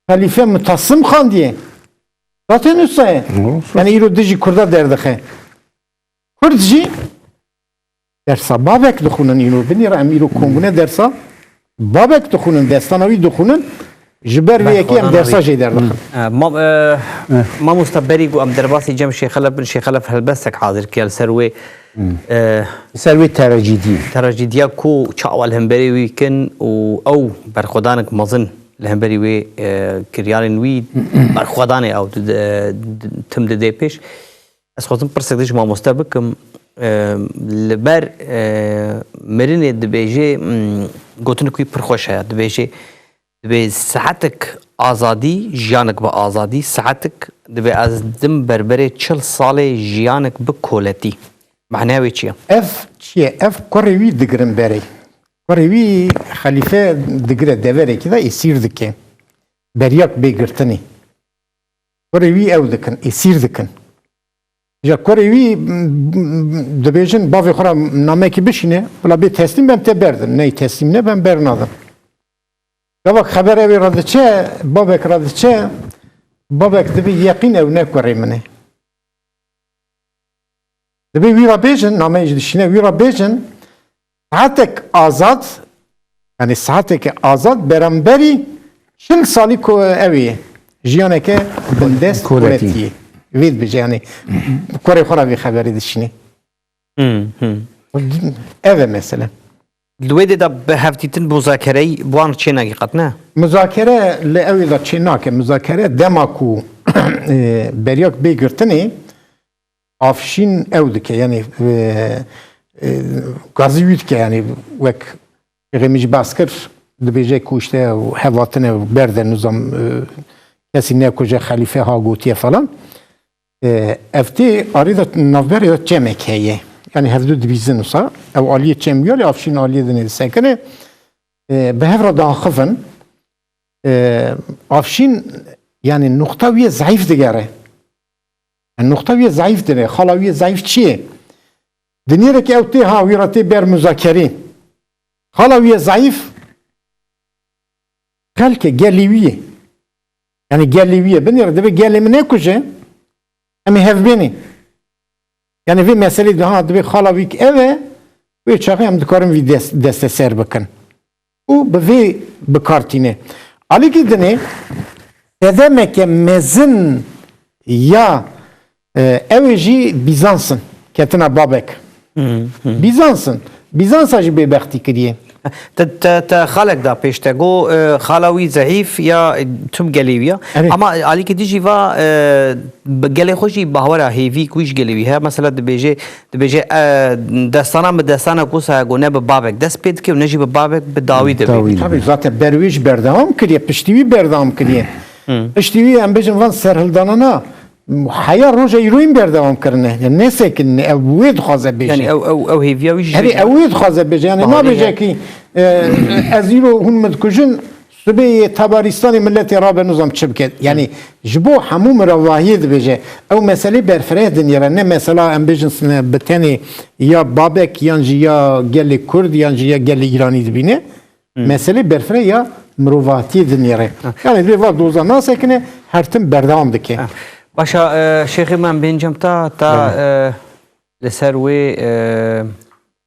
Xelîfe Mutasim xandiye. Zaten wisa ye. Doğru. Yani îro dijî Kurda derdixe. Kurd jî dersa Babek dixwînin îro. Binêre em îro kombûne dersa Babek dixwînin, destana wî dixwînin. Ji ber vê yekê em Berxwedana dersa wî. Jê derdixin. E, mam-, e, Eh. Mamosta, berî ku em derbasî cem Şêxelef bin, Şêxelef helbestek hazir kir li ser wê, e, Ser wê trajîdiyê. Trajîdiya ku çawa li hemberî wî kin û ew berxwedanek mezin li hemberî wê, e, kiryarên wî berxwedanê ew di, di, di, tim didê pêş. Ez xwazim pirsek ji mamoste bikim. E, li ber, e, mirinê dibêje, mm, gotinek wî pir xweş heye. Dibêje, dibê saetek azadî, jiyanek bi azadî, saetek dibê ez dim berberê çil salê jiyanek bi koletî. Maneya wê çi ye? Ev çi ye? Ev kurê wî digirin berê. Kurê wî Xelîfe digire deverekî de êsîr dike. Beryak bê girtinê. Kurê wî ew dikin, êsîr dikin. Ji kurê wî, m, m, dibêjin, bavê xwe re namekî bişîne, bila bê teslîm bem te berdin. Ney teslîm ne, bem bernadim. Gava xeber ew ê re diçe, babek re diçe, babek dibê yeqîn ew ne kurê min e. Dibê wî re bêjin, nameyê jî dişîne, wî re bêjin, saetek azad, yani saeteke azad beramberî çil salî ku ew ê jiyaneke bindest Koletî. Koletî yê. Vê dibêje, yani kurê xwe re vê xeberê dişîne. Hmm, hmm. Ev e mesele. Li wê dê de bi hevdîtin muzakereyî bi wan çê nake qet, ne? Muzakere li ewê de çê nake. Muzakere dema ku, e, beryak bê girtinê, Afşîn ew dike, yani, e, e, gazî wî dike, yani wek Şêxê min jî behs kir, dibêje ku işte ew hev hatine û berde nizam, e, kesî nekuje, xelîfe ha gotiye falan. E, ev tê arê de navberê de çemek heye. Yani hevdu dibîzin wisa. Ew aliyê çem wî ya lê Afşîn aliyê dinê disekine. E, bi hev re diaxivin. E, Afşîn yani nuqta wî yê zeîf digere. Yani nuqta wî yê zeîf dinê. Xala wî yê zeîf çi ye? Dinêre ki ew tê ha wî re tê ber muzakerê. Xala wî yê zeîf xelke gelê wî ye. Yani gelê wî ye. Binêre dibê gelê min nekuje, em ê hev bênê. Yani vê meselê de ha dibê xala wî ki ev e, wê çaxê em dikarin vî dest, desteser bikin. Û bi vê bi kar tîne. Alîkî dinê sedemeke mezin ya, e, ew ê jî Bîzans in, ketina Babek. Hı hı. Bîzans in. Bîzansa jî bêbextî kiriye. Te, te, te xalek da pêş te got, e, xala wî zehîf ya, e, tim gelê wî ya. Evet. Ama alîkî dijî va, e, bi gelê xwe jî bahwera hêvî ku wî ji gelê wî heye. Mesela dibêje, Dibêje, e, destana min destana ku saya ku ne bi babek dest pê dike û ne jî bi babek bi dawî dibê. Dawî. Tabii, zaten ber wî jî berdewam kiriye, piştî wî berdewam kiriye. Hı. Piştî wî em bêjin van serhildanana heya roja îroyîn berdewam kirine. Yani nesekinine, ew wê dixwaze bêje. Yani ew, ew, ew hêviya wî jî Herê ew wê dixwaze bêje. Yani Baharê nabêje ya. Ki, e, ez îro hûn min dikujin, Sibê yê tabarîstanê miletê rabe nizam çi bike. Yani ji bo hemû mirovahiyê dibêje. Ew meselê berfireh dinêre. Ne mesela em bêjin sine bi tenê ya Babek yan jî ya gelê Kurd yan jî ya gelê Îranî dibîne. Meselê berfireh ya mirovatiyê dinêre. Yani divê va doza nasekine, her tim berdewam dike. Başa, e, Şêxê me em bên cem ta, ta, Belê. E, li ser wê, e,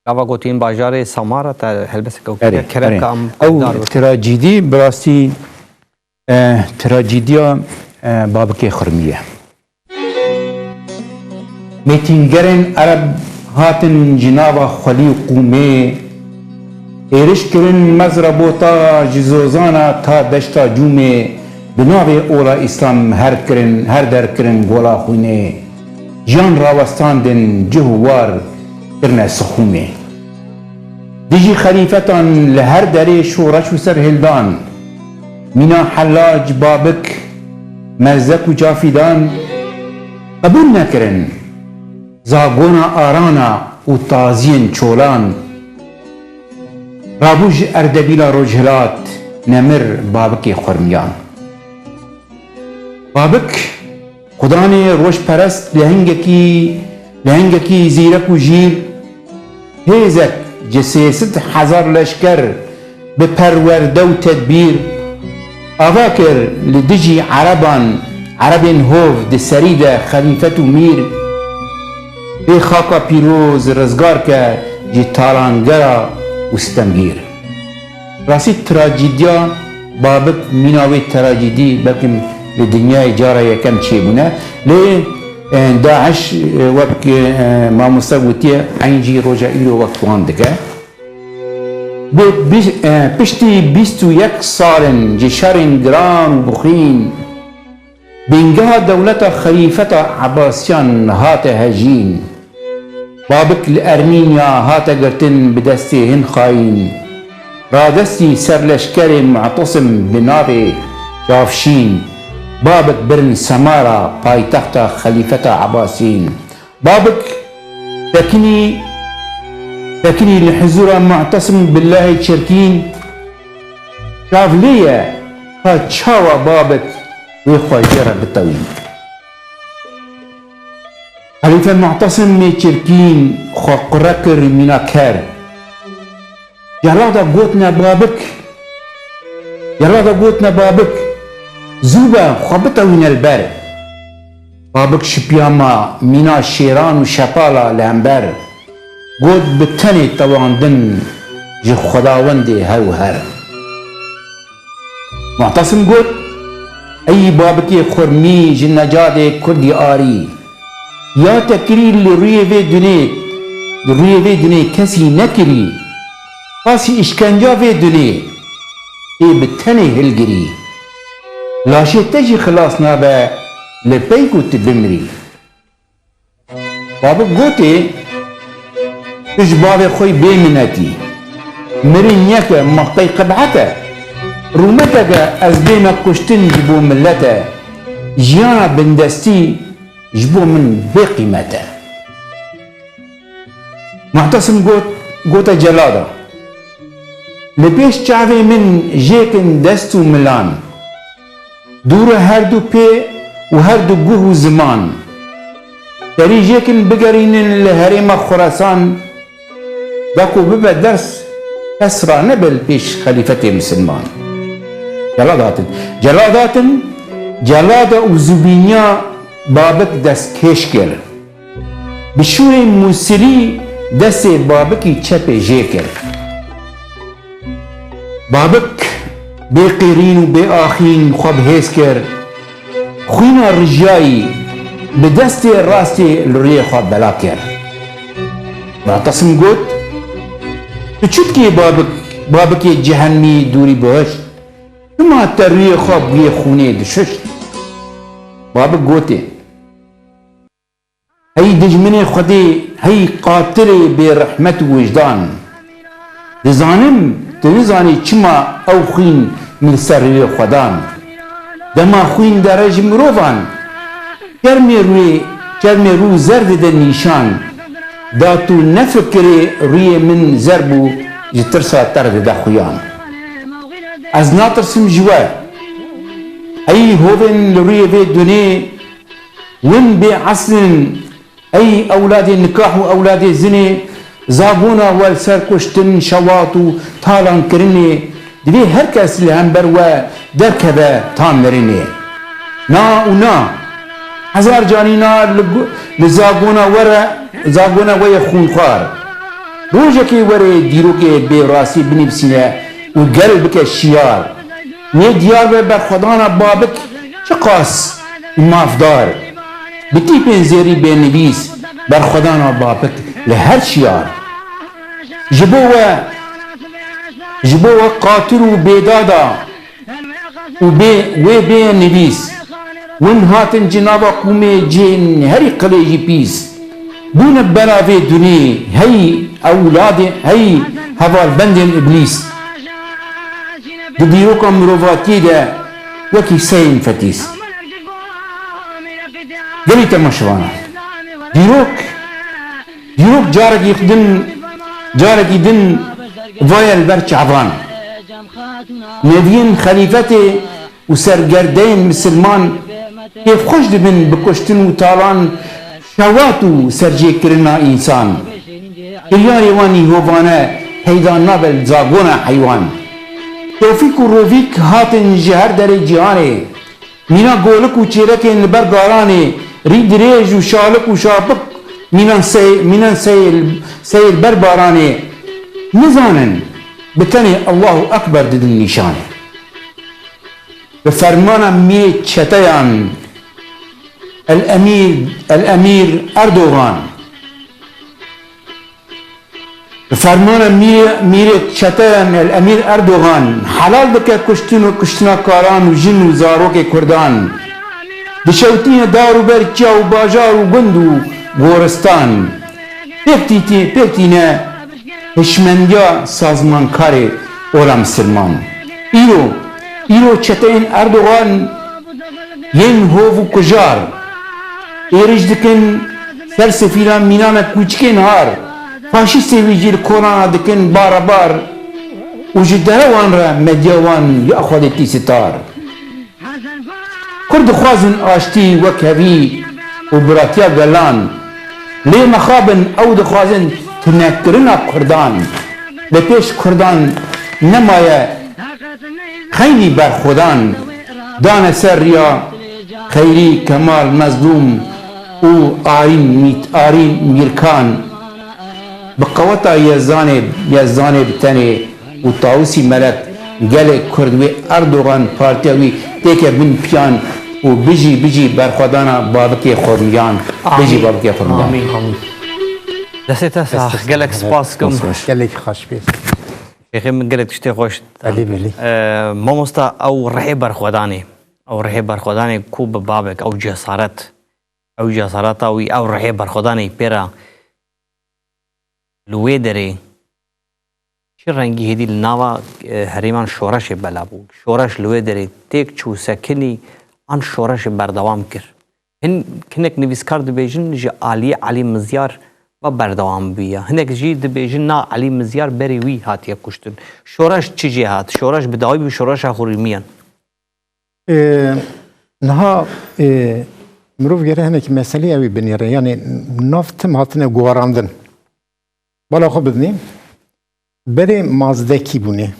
Gava gotin bajarê Samara te helbestek ew Erê, kiriye, kereka erê. Em Ew dar bike. Trajîdî bi rastî, e, trajîdiya, e, Babikê Xurmî ye. Mêtîngerên Ereb hatin ji nava Xwelî û Qûmê, êriş kirin Mezrebota ji Zozana ta Deşta Cûmê, bi navê ola Îslam her kirin, her der kirin gola xwînê. Jiyan rawestandin cih û war kirine sixûmê. Dijî xelîfetan li her derê şoreş û serhildan, mîna Helac, Babik, Merzek û Cafîdan qebûl nekirin. Zagona arana û taziyên çolan. Rabû ji Erdebîla Rojhilat, nemir Babikê Xurmiyan. Babik, xudanê rojperest, lehengekî, lehengekî zîrek û jîr, hêzek ji sê sed hezar leşker bi perwerde û tedbîr, ava kir li dijî ereban, erebên hov di serî de xelîfet û mîr. Bê xaka pîroz rizgar ke ji talangera û sitemgîr. Rastî trajîdya Babik mîna wê trajîdî belkim li dinyayê cara yekem çêbûne. Lê, e, DAIŞ, e, wek, e, mamoste gotiye, eyn jî roja îro wek wan dike. Bi, bi, e, piştî bîst û yek salên ji şerên giran û bixwîn, bîngeha dewleta Xelîfeta Ebasiyan hate hejîn. Babik li Ermînya hate girtin bi destê hin xayîn. Radestî serleşkerê Mu'tesim bi navê Çavşîn. Babik birin Semara, paytexta Xelîfeta Ebasîn. Babik tekinî, tekinî li hizûra Mu'tesim Billahê Çirkîn. Çav lê ye, ka çawa Babik wê xwe jê re bitewîn. Xelîfe Mu'tesimê Çirkîn xwe qure kir mîna ker. Celada gotine Babik, Celada gotine Babik, zû be, xwe bitewîne li ber. Babik şipiya ma mîna şêran û şepala li hember, got bi tenê tewandin ji Xwedawendê her û her. Mu'tesim got, ey Babikê Xurmî ji necadê Kurdî arî, ya te kirî li rûyê vê dunê, li rûyê vê dunê kesî nekirî, qasî îşkenca vê dunê, ê bi tenê hilgirî. Laşê te jî xilas nabe li pey ku tu bimirî. Babik gotê, tu ji bavê xwe yî bê minetî. Mirin yek e, ma qey qebhet e? Rûmeteke ez bême kuştin ji bo milet e. Jiyana bindestî ji bo min bê qîmet e. Mu'tesim got, gote celada, li pêş çavê min jêkin dest û milan. Dûre her du pê û her du guh û ziman. Terî jêkin bigerînin li herêma Xuresan, da ku bibe ders, kes ranebe li pêş xelîfetê misilman. Celad hatin. Celad hatin, celada û zûbîniya Babik destkêş kir. Bi şûrê Mûsilî destê Babikî çepê jê kir. Babik bê qêrîn û bê axîn xwe bi hêz kir. Xwîna rijiyayî bi destê rastê li rûyê xwe bela kir. Mu'tesim got, tu çi dikî Babik, Babikê cehenmî dûrî bihişt? Çima te rûyê xwe bûyê xûnê dişişt? Babik gotê, hey dijminê Xwedê, hey qatilê bêrehmet û wijdan. Dizanim, tu nizanî çima ew xwîn min li ser rûyê xwe dan. Dema xwîn dere ji mirovan, çermê rûyê, çermê rû zer dide nîşan. Da tu nefikirê rûyê min zer bû, ji tirsa te re dide xuyan. Ez natirsim ji we. Ey hovên li rûyê vê dunê, win bê eslin, ey ewladê nikah û ewladê zinê, zagona we li ser kuştin, şewat û talankirinê, divê her kes li hember we derkeve ta mirinê. Na û na, hezar canî na li gu-, li zagona we re, zagona we ye xûnxwar. Rojekê were dîrokê bêrastî binivîsîne û gel bike şiyar. Wê diyar be berxwedana Babik çiqas mafdar. Bi tîpên zêrî bê nivîs berxwedana Babik li her şiyar. Ji bo we, ji bo we qatil û bêdada û bê, wê bê nivîs. Win hatin ji nava qûmê cihên herî qilêjî pîs. Bûne bela vê dunê, hey ewladê, hey hevalbendên îblîs. Di dîroka mirovatiyê de wekî seyên fetîs. Gelî temaşevana. Dîrok, dîrok carekî din, carekî din vaye li ber çavan. Neviyên xelîfetê û sergerdeyên misilman kêfxweş dibin bi kuştin û talan, şewat û serjêkirina însan. Kiryarê wan î hovane peyda nabe li zagona heywan. Tofîk û Rovîk hatin ji her derê cîhanê. Mîna golik û çêrekên li ber garanê, rî dirêj û şalik û şapik, mînan sey-, mînan seyr, seyr ber baranê. Nizanin, bi tenê Allahu Ekber didin nîşanê. Bi fermana mîrê çeteyan, El Emîr, El Emîr Erdogan, Bi fermana mîrê, mîrê çeteyan El Emîr Erdogan helal dike kuştin û kuştina karan û jin û zarokê Kurdan. Dişewtîne dar û ber çiya û bajar û gund û goristan. Pêk tîtî-, pêk tîne hişmendiya sazmankarê ola misilman. Îro, îro çeteyên Erdogan yên hov û kujar êrîş dikin ser sefîla mînana kûçikên har. Faşîstê wî jî li kolana dikin bare bar û ji dere wan re medya wan ya Xwedê tî sitar. Kurd dixwazin aştî, wekhevî û biratiya gelan. Lê mexabin ew dixwazin tunekirina Kurdan. Li pêş Kurdan nemaye xeynî berxwedan. Dane ser riya Xeyrî, Kemal, Mezlûm û Arîn Mît-, Arîn Mîrkan. Bi qeweta Yezdanê, Yezdanê bi tenê û Tawusî Melek gelê Kurd wê Erdogan partiya wî têke bin piyan û bijî, bijî berxwedana babikê Xurmiyan. Bijî Amîn. Babikê Xurmiyan. Amîn, amîn. Destê te sax, gelek spas kim. Gelek xweş bê. Şêxê min gelek tiştê xweş. Belê, belê. Ee, mamosta, ew rihê berxwedanê. Ew rihê berxwedanê ku bi babek, ew cesaret. Ew cesareta wî, ew rihê berxwedanê pê re li wê derê çi rengî hêdî li nava, e, herêman şoreşê bela bû. Şoreş li wê derê têk çû û sekinî an şoreşê berdewam kir. Hin, hinek nivîskar dibêjin ji aliyê Elî Mizyar ve berdewam bûye. Hinek jî dibêjin na Elî Mizyar berê wî hatiye kuştin. Şoreş çi jê hat? Şoreş bi dawî bû şoreşa Xurimiyan. Ê, niha, ê, mirov gere hinekî meselê ew ê binêre. Yanî nav tim hatine guharandin. Bala xwe bidinê. Berê Mazdekî bûne.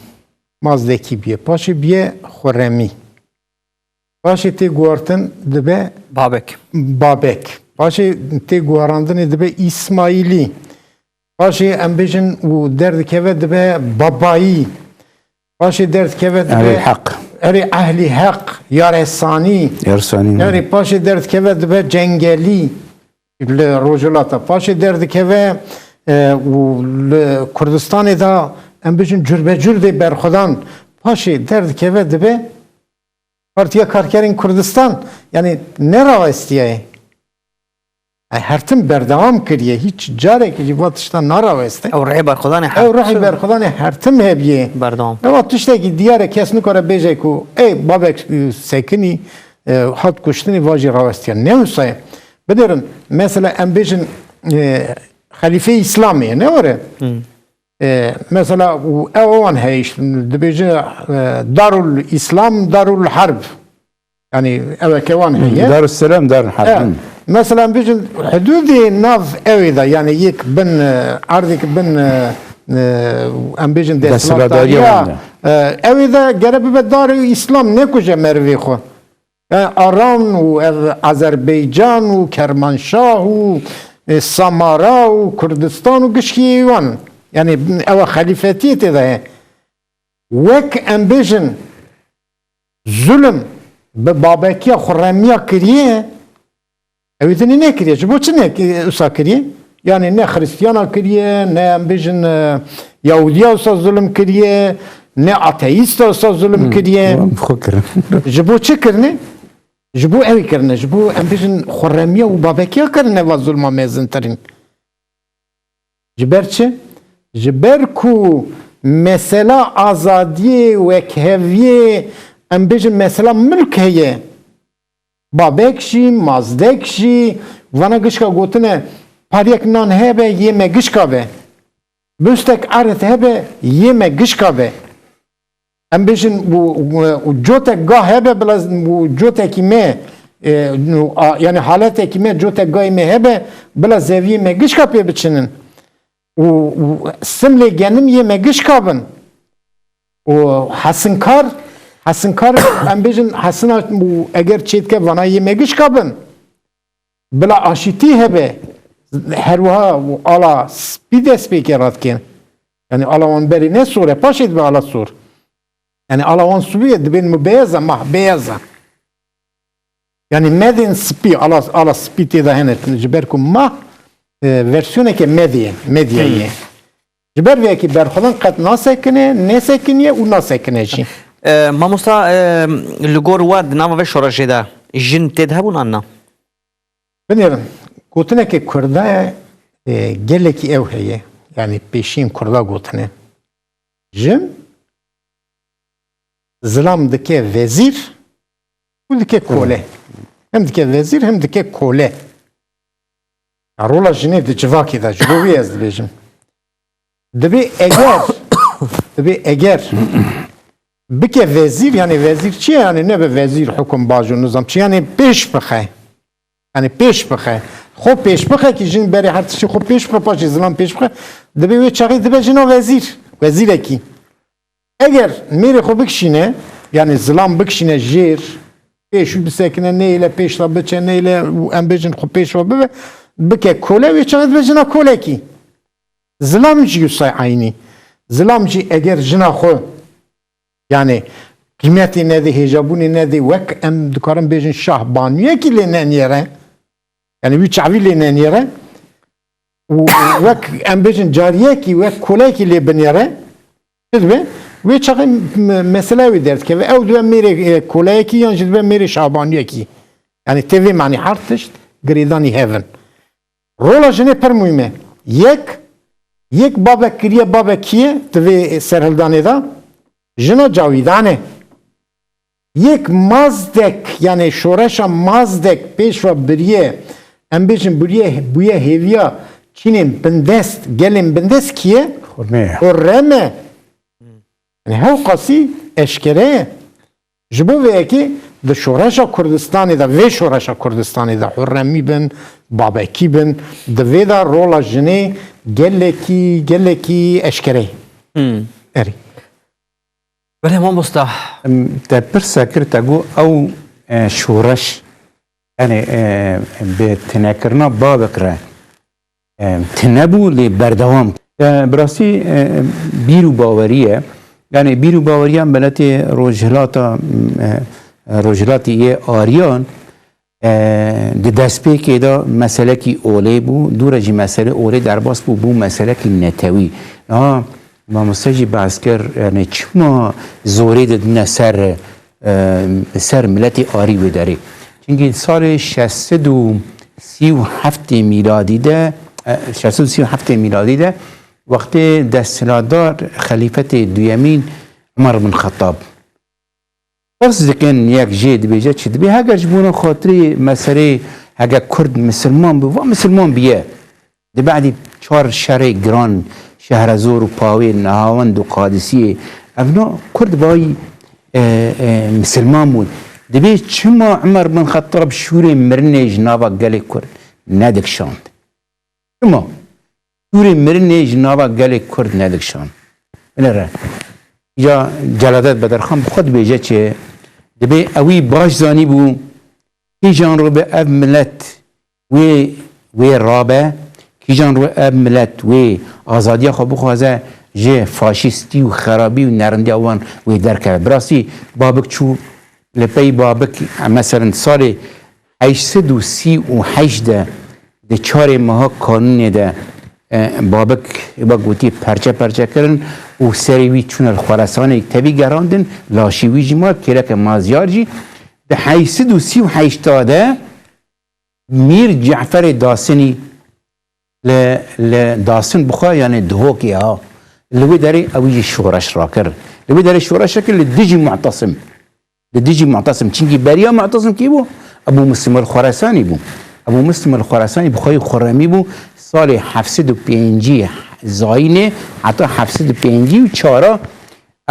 Mazdekî bûye. Paşê bûye Xuremî. Paşê tê guhartin dibe Babek. Babek. Paşê tê guharandinê dibe Îsmaîlî. Paşê em bêjin û derdikeve dibe Babayî. Paşê derdikeve dibe Ehlî Heq. Erê Ehlî Heq, Yaresanî. Yaresanî. Erê paşê derdikeve dibe Cengelî li Rojhilata. Paşê derdikeve, e, û li Kurdistanê de em bêjin curbecur dê berxwedan. Paşê derdikeve dibe Partiya Karkerên Kurdistan. Yanî nerawestiye. Ay, her tim berdewam kiriye. Hiç carekî jî va tişta naraweste. Ew rihê berxwedanê her Ew rihê tim. Berxwedanê her tim hebiye. Berdewam. Ewa tiştekî diyar e, kes nikare bêje ku ey Babek, e, sekinî, e, hat kuştinî, va jî rawestiye. Ne wisa ye. Bidirin, mesela em bêjin, e, Xelîfeyê Îslamê ye, ne were? Hı. E, mesela, û ew wan heye, işte, dibêje, e, Darul Îslam, Darul Harb. Yanî, ew eke wan heye. Darusselam, Darul Harb. E, mesela, em bêjin, hudûdê nav ewê de, yanî, yek bin, e, erdek bin, e, e, em bêjin, Desthilatdariya desthilatdariya, wan de. E, ewê de gere bibe Darul Îslam, nekuje merivê xwe. E, Aran û ev Azerbaycan û Kermanşah û, e, Samara û Kurdistan û gişkî wan. Yanî ewa xelîfetiyê tê de ye. Wek em bêjin zulm bi babekiya xurremiya kiriye, ew dinê nekiriye. Ji bo çi ne, wisa kiriye? Yanî ne Xristiyana kiriye, ne em bêjin, e, Yahudiya wisa zulm kiriye, ne ateîsta wisa zulm Hmm, kiriye. Wan bi xwe kirin. Ji bo çi kirine? Ji bo ew kirine. Ji bo em bêjin xurremiya û babekiya kirine va zulma mezintirîn. Ji ber çi? Ji ber ku mesela azadiyê, wekheviyê, em bêjin mesela milk heye. Babek jî, mazdek jî, vana gişka gotine, pariyek nan hebe, yê me gişka be. Bostek erd hebe yê me gişka be. Em bêjin û, û, û cotek ga hebe bila û cotekî me, e, û a, yani haletekî me cotek gayê me hebe bila zeviyê me gişka pê biçinin. Û, û simlê genim yê me gişka bin. Û hesinkar, hesinkar em bêjin hesina û eger çêdike vana yê me gişka bin. Bila aşîtî hebe, her wiha û ala spî destpêkê radikên. Yani ala wan berê ne sor e, paşê dibe ala sor. Yani ala wan sibî ye, dibên mi beyaz e, mah beyaz e. Yani medên spî, ala, ala spî tê de hene, ji ber ku mah, e, versiyoneke medê ye, medya ye. Ji ber vê yekê berxwedan qet nasekine, nesekiniye û nasekine jî. E, mamosta, e, li gor we di nava vê şoreşê de jin tê de hebûn an na? Binêrin, gotineke Kurda ye, e, gelekî ew heye. Yani pêşiyên Kurda gotine. Jin zilam dike vezîr û dike kole. Hem dike vezîr hem dike kole. Ya rola jinê di civakê de ji bo wî ez dibêjim. Dibê eger, dibê eger bike vezîr, yani vezîr çi ye? Yani nebe vezîr, hukum, bajo, nizam çi? Yani pêş bixe. Yani pêş bixe. Xwe pêş bixe ki jin berê her tiştî xwe pêş bixe, paşê zilam pêş bixe. Dibê wê çaxê dibe jina vezîr. Vezîrekî. Eger mêrê xwe bikişîne, yani zilam bikişîne jêr, pêş wî bisekine, neyê le pêş de biçe, neyê le û em bêjin xwe pêş ve bibe, bike kole, wê çaxê dibe jina kolekî. Zilam jî wisa eynî. Zilam jî eger jina xwe, yani qîmetê nedê, hêjabûnê nedê, wek em dikarin bêjin şahbaniyekî lê neniyere, yani wî çavî lê neniyere û wek em bêjin cariyekî, wek kolekî lê biniyere, çi dibe? Wê çaxê m-, mesele wê derdikeve. Ew dibe mêrê, e, koleyekî yan jî dibe mêrê şabaniyekî. Yani tê vê manî her tişt girêdanî hevin. Rola jinê pir muhîm e. Yek, yek babek kiriye, babek kî ye di vê serhildanê de? Jina cawîdan e. Yek mazdek, yani şoreşa mazdek pêş ve biriye, em bêjin biriye, bûye hêviya çînên bindest, gelên bindest kî ye? Xurme ye. Xurrem e. Yani hewqasî eşkere ye. Ji bo vê yekê di şoreşa Kurdistanê de, vê şoreşa Kurdistanê de hurremî bin, babekî bin, di vê de rola jinê gelekî, gelekî eşkere ye. Hmm. Erê. Belê mamosta. Em, te pirse kir, te got ew, e, şoreş, yani, e, bi tinekirina babek re, e, tune bû, lê berdewam. E, bi rastî, e, bîr û bawerî ye. Yani bîr û baweriya miletê Rojhilata, e, Rojhilatê yê Ariyan, E, di destpêkê de meselekî olê bû, dû re jî meselê olê derbas bû, bû meselekî netewî. Niha mamoste jî behs kir, yani çima zorê didine ser, e, ser miletê arî wê derê. Çimkî salê şeş sed û sî û heftê mîladî de, e, şeş sed û sî û heftê mîladî de wextê desthilatdar xelîfetê duyemîn Umar bin Xettab. Pirs dikin yek jê dibêje çi dibê? Heger ji bona xatirê meselê hege Kurd misilman bi, va misilman biye. Di bedî çar şerê giran, Şehrezor û Pawê, Nehawend û Qadisiyê, evna Kurd vayî, e, e, misilman bûn. Dibê çima Umer bin Xettab şûrê mirinê ji nava gelê Kurd nedikşand? Çima? Sûrê mirinê ji nava gelê Kurd nedikşan. Binêre. Ya Celadet Bedirxan bi xwe dibêje çi? Dibê ewî baş zanîbû, kîjan ro be ev milet wê, wê rabe, kîjan ro ev milet wê azadiya xwe bixwaze, ji faşîstî û xerabî û nerindiya wan wê derkeve. Bi rastî Babik çû, li pey Babik, meselen salê heşt sed û sî û heşt de di çarê meha kanûnê de, e, Babik, wek gotî, perçe perçe kirin û serê wî çûne li Xweresanê tevî gerandin, laşê wî jî ma, kêleke mazyar jî. Di heşt sed û sî û heşt de Mîr Ceferê Dasinî li, li Dasin bixwe, yani Duhokê ha, li wê derê ew jî şoreş rakir. Li wê derê şoreş rakir li dijî Mu'tasim. Li dijî Mu'tasim. Çimkî beriya Mu'tasim kî bû? Ebû Muslim el Xweresanî bû. Ebû Muslim el Xweresanî bi xwe yî Xurremî bû. Salê heft sed û pêncî zayînê heta heft sed û pêncî û çar a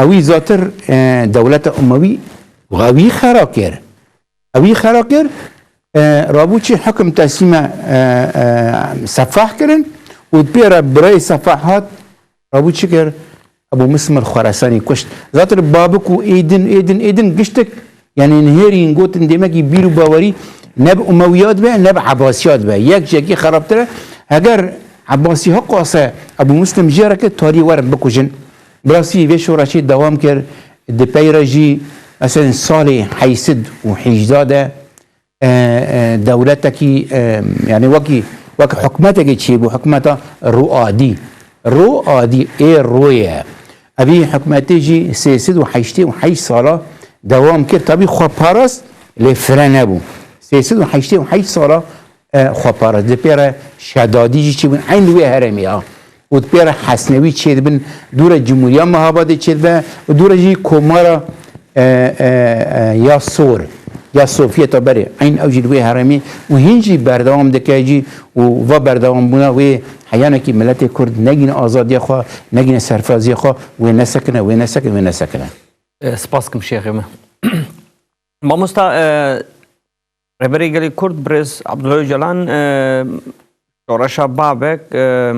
ewî zatir, e, dewleta Umewî wî xera kir. Ewî xera kir, e, rabû çi hukim teslîme, e, e, Sefah kirin û pê re birayê Sefah hat, rabû çi kir? Ebu Muslim el-Xurasanî kuşt. Zaten Babik û êdin, êdin, êdin giştik, yani nihêrîn gotin demekî bîr û bawerî ne bi Umewiyat be, ne bi Ebasiyat be. Yek ji yekî xerabtir e. Heger Ebasî hiqase Ebu Muslim jê re ke tarî werin bikujin. Bi rastî vê şoreşê dewam kir. Di pey re jî, mesela salê heyt sed û hejda de, e, e, dewletekî, e, yani wekî, wek hikûmetekê çêbû, hikûmeta Ruadî. Ruadî, ê Rûyê. Evî hikûmetê jî sê sed û heştê û heşt sala dewam kir. Tabî xwe parast, lê fire nebû. Sê sed û heştê û heşt sala, e, xwe parast. Di pê re Şedadî jî çêbûn. Eyn wê herêmê ya. Û di pê re Hesnewî çêdibin, dû re Cumhuriya Mehabadê çêdibe û dû re jî komara, e, e, e, ya Sor, ya Sovyeta berê. Eyn ew jî li wê herêmê û hîn jî berdewam dike jî û va berdewambûna wê heyanekî miletê Kurd negîne azadiya xwe, negîne serfiraziya xwe, wê nesekine, wê nesekine, wê nesekine. E, spas kim şêxê min. Mamosta, e, Rêberê Gelê Kurd Birêz Abdullah Öcalan, e, şoreşa Babek, e,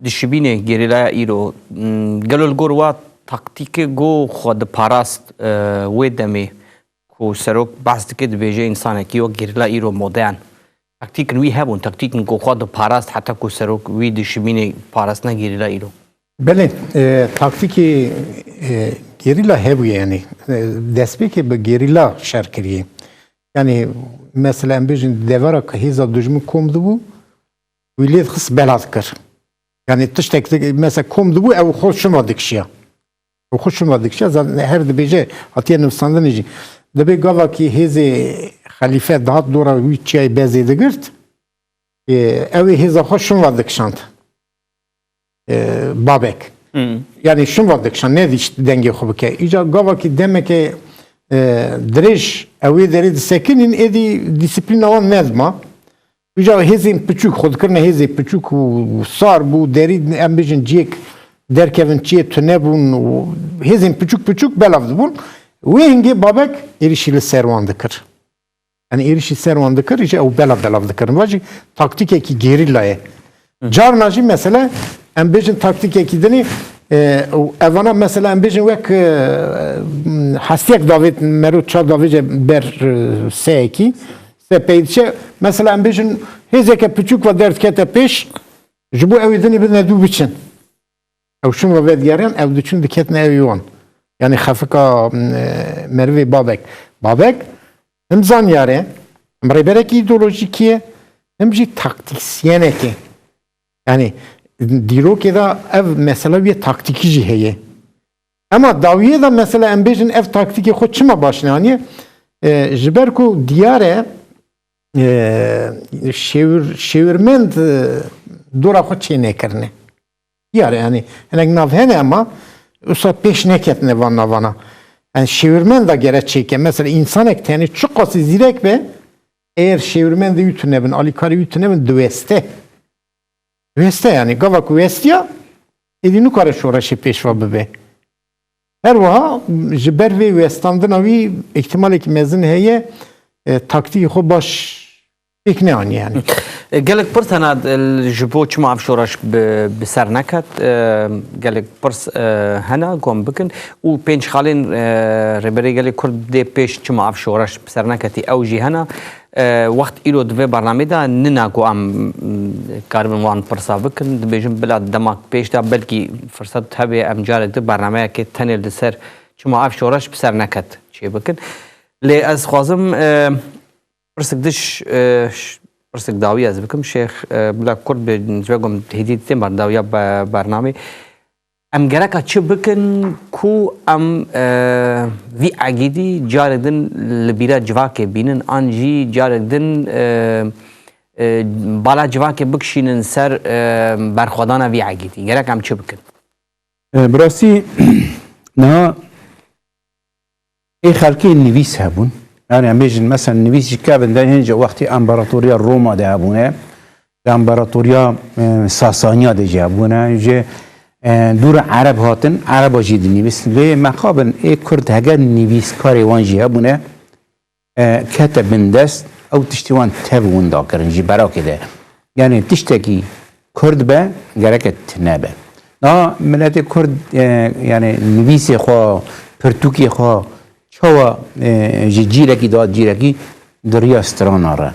dişibînê gerîlaya îro. M, gelo li gor wa taktîkê ku xwe diparast, e, wê demê ku serok behs dike dibêje însanekî wek gerîla îro modern. Taktîkên wî hebûn, taktîkên ku xwe diparast heta ku serok wî dişibînê parastine gerîla îro. Belê, e, taktîkê, e, gerîla hebûye, yani, e, destpêkê bi gerîla şer kiriye. Yani, mesela, em bêjin, devera ku hêza dijmin kom dibû, wî lê dixist bela dikir. Yani, tiştek di-, mesela, kom dibû, ew xwe şima dikişiya. Ew xwe şima dikişiya, zaten her dibêje, hatiye nivîsandinê jî. Dibê gavakî hêzê xelîfe dihat dora wî çiyayê Bezê digirt, e, ew ê hêza xwe şima dikişand. E, Babek. Hmm. Yani şima dikişand, nedîşt dengê xwe bike. Îca gavakî demeke, e, dirêj ew ê derê disekinîn, êdî dîsîplîna wan nedima. Îca hêzên piçûk xwe dikirine hêzê piçûk û sar bû, derî em bêjin ciyêk derkevin çiyê tune bûn û hêzên piçûk piçûk belav dibûn. Wê hingê Babek êrişî li ser wan dikir. Yani êrişî ser wan dikir, îca ew bela belav dikirin. Va jî taktîkekî gerîla ye. Carna jî mesela em bêjin taktîkekî dinê, e, û evana mesela em bêjin wek, e, hestiyek davêt mero ça davêje ber, e, seyekî, se pey diçe. Mesela em bêjin hêzeke piçûk ve derdikete pêş, ji bo ew ê dinê bidine dû biçin. Ew şûn ve vedigerin, ew diçûn diketin ew wan. Yani xefika, e, merivê Babek. Babek him zanyar e, him rêberek îdeolojîkî ye, him jî taktisyenek e. Yani dîrokê de ev mesela wê taktîkî jî heye. Ema dawiyê de mesela em bêjin ev taktîkê xwe çima baş neaniye? E, ji ber ku diyar e, e, şêwir, şêwirmend, e, dora xwe çênekirine. Diyar e, yani hinek nav hene ema wisa pêş neketine van navana. Yani şêwirmenda gere çêke. Mesela însanek tenê çiqasî zîrek be, eger şêwirmendê wî tune bin, alîkarê wî tune bin, diweste. Weste yani, gava ku westiya, êdî nikare şoreşê pêşva bibe. Her wiha ji ber vê westandina wî îhtimalekî mezin heye, e, taktîkê xwe baş pêk neaniye yani. E, gelek pirs hene, e, ji bo çima ev şoreş bi, bi ser neket, e, gelek pirs, e, hene ku em bikin û pênc xalên, e, Rêberê Gelê Kurd dê pêş çima ev şoreş bi ser neketî ew jî hene. E, wext îro di vê bernamê de nina ku em, mm, karibin wan pirsa bikin. Dibêjim bila demak pêş de belkî firset hebe em carek di bernameyekê tenê li ser çima ev şoreş bi ser neket çê bikin. Lê ez xwazim, e, pirsik diş, e, ş-, pirsik dawî ez bikim. Şêx, e, bila kurt bê, ji we gom hêdî tên ber dawiya be-, bernamê. Em gereka çi bikin ku em, e, vî egîdî carek din li bîra civakê bînin, an jî carek din, e, e, bala civakê bikişînin ser, e, berxwedana vî egîdî? Gerek em çi bikin? E, bi rastî niha ê xelkê nivîs hebûn. Yani em bêjin, mesela nivîs ji kevin de hênce wextî Împaratoriya Roma de hebûne. di împaratoriya, e, Sasaniya de jî hebûne. Ji, e, dûr Ereb hatin, Ereba jî dinivîstin. Lê mexabin ê Kurd heger nivîskarê wan jî hebûne, e, kete bin dest, ew tiştê wan tev winda kirin ji berakê de. Yani tiştekî Kurd be, gereke tune be. Niha miletê Kurd, e, yani nivîsê xwe, pirtûkê xwe çawa, e, ji cîrekî da cîrekî di riya strana re.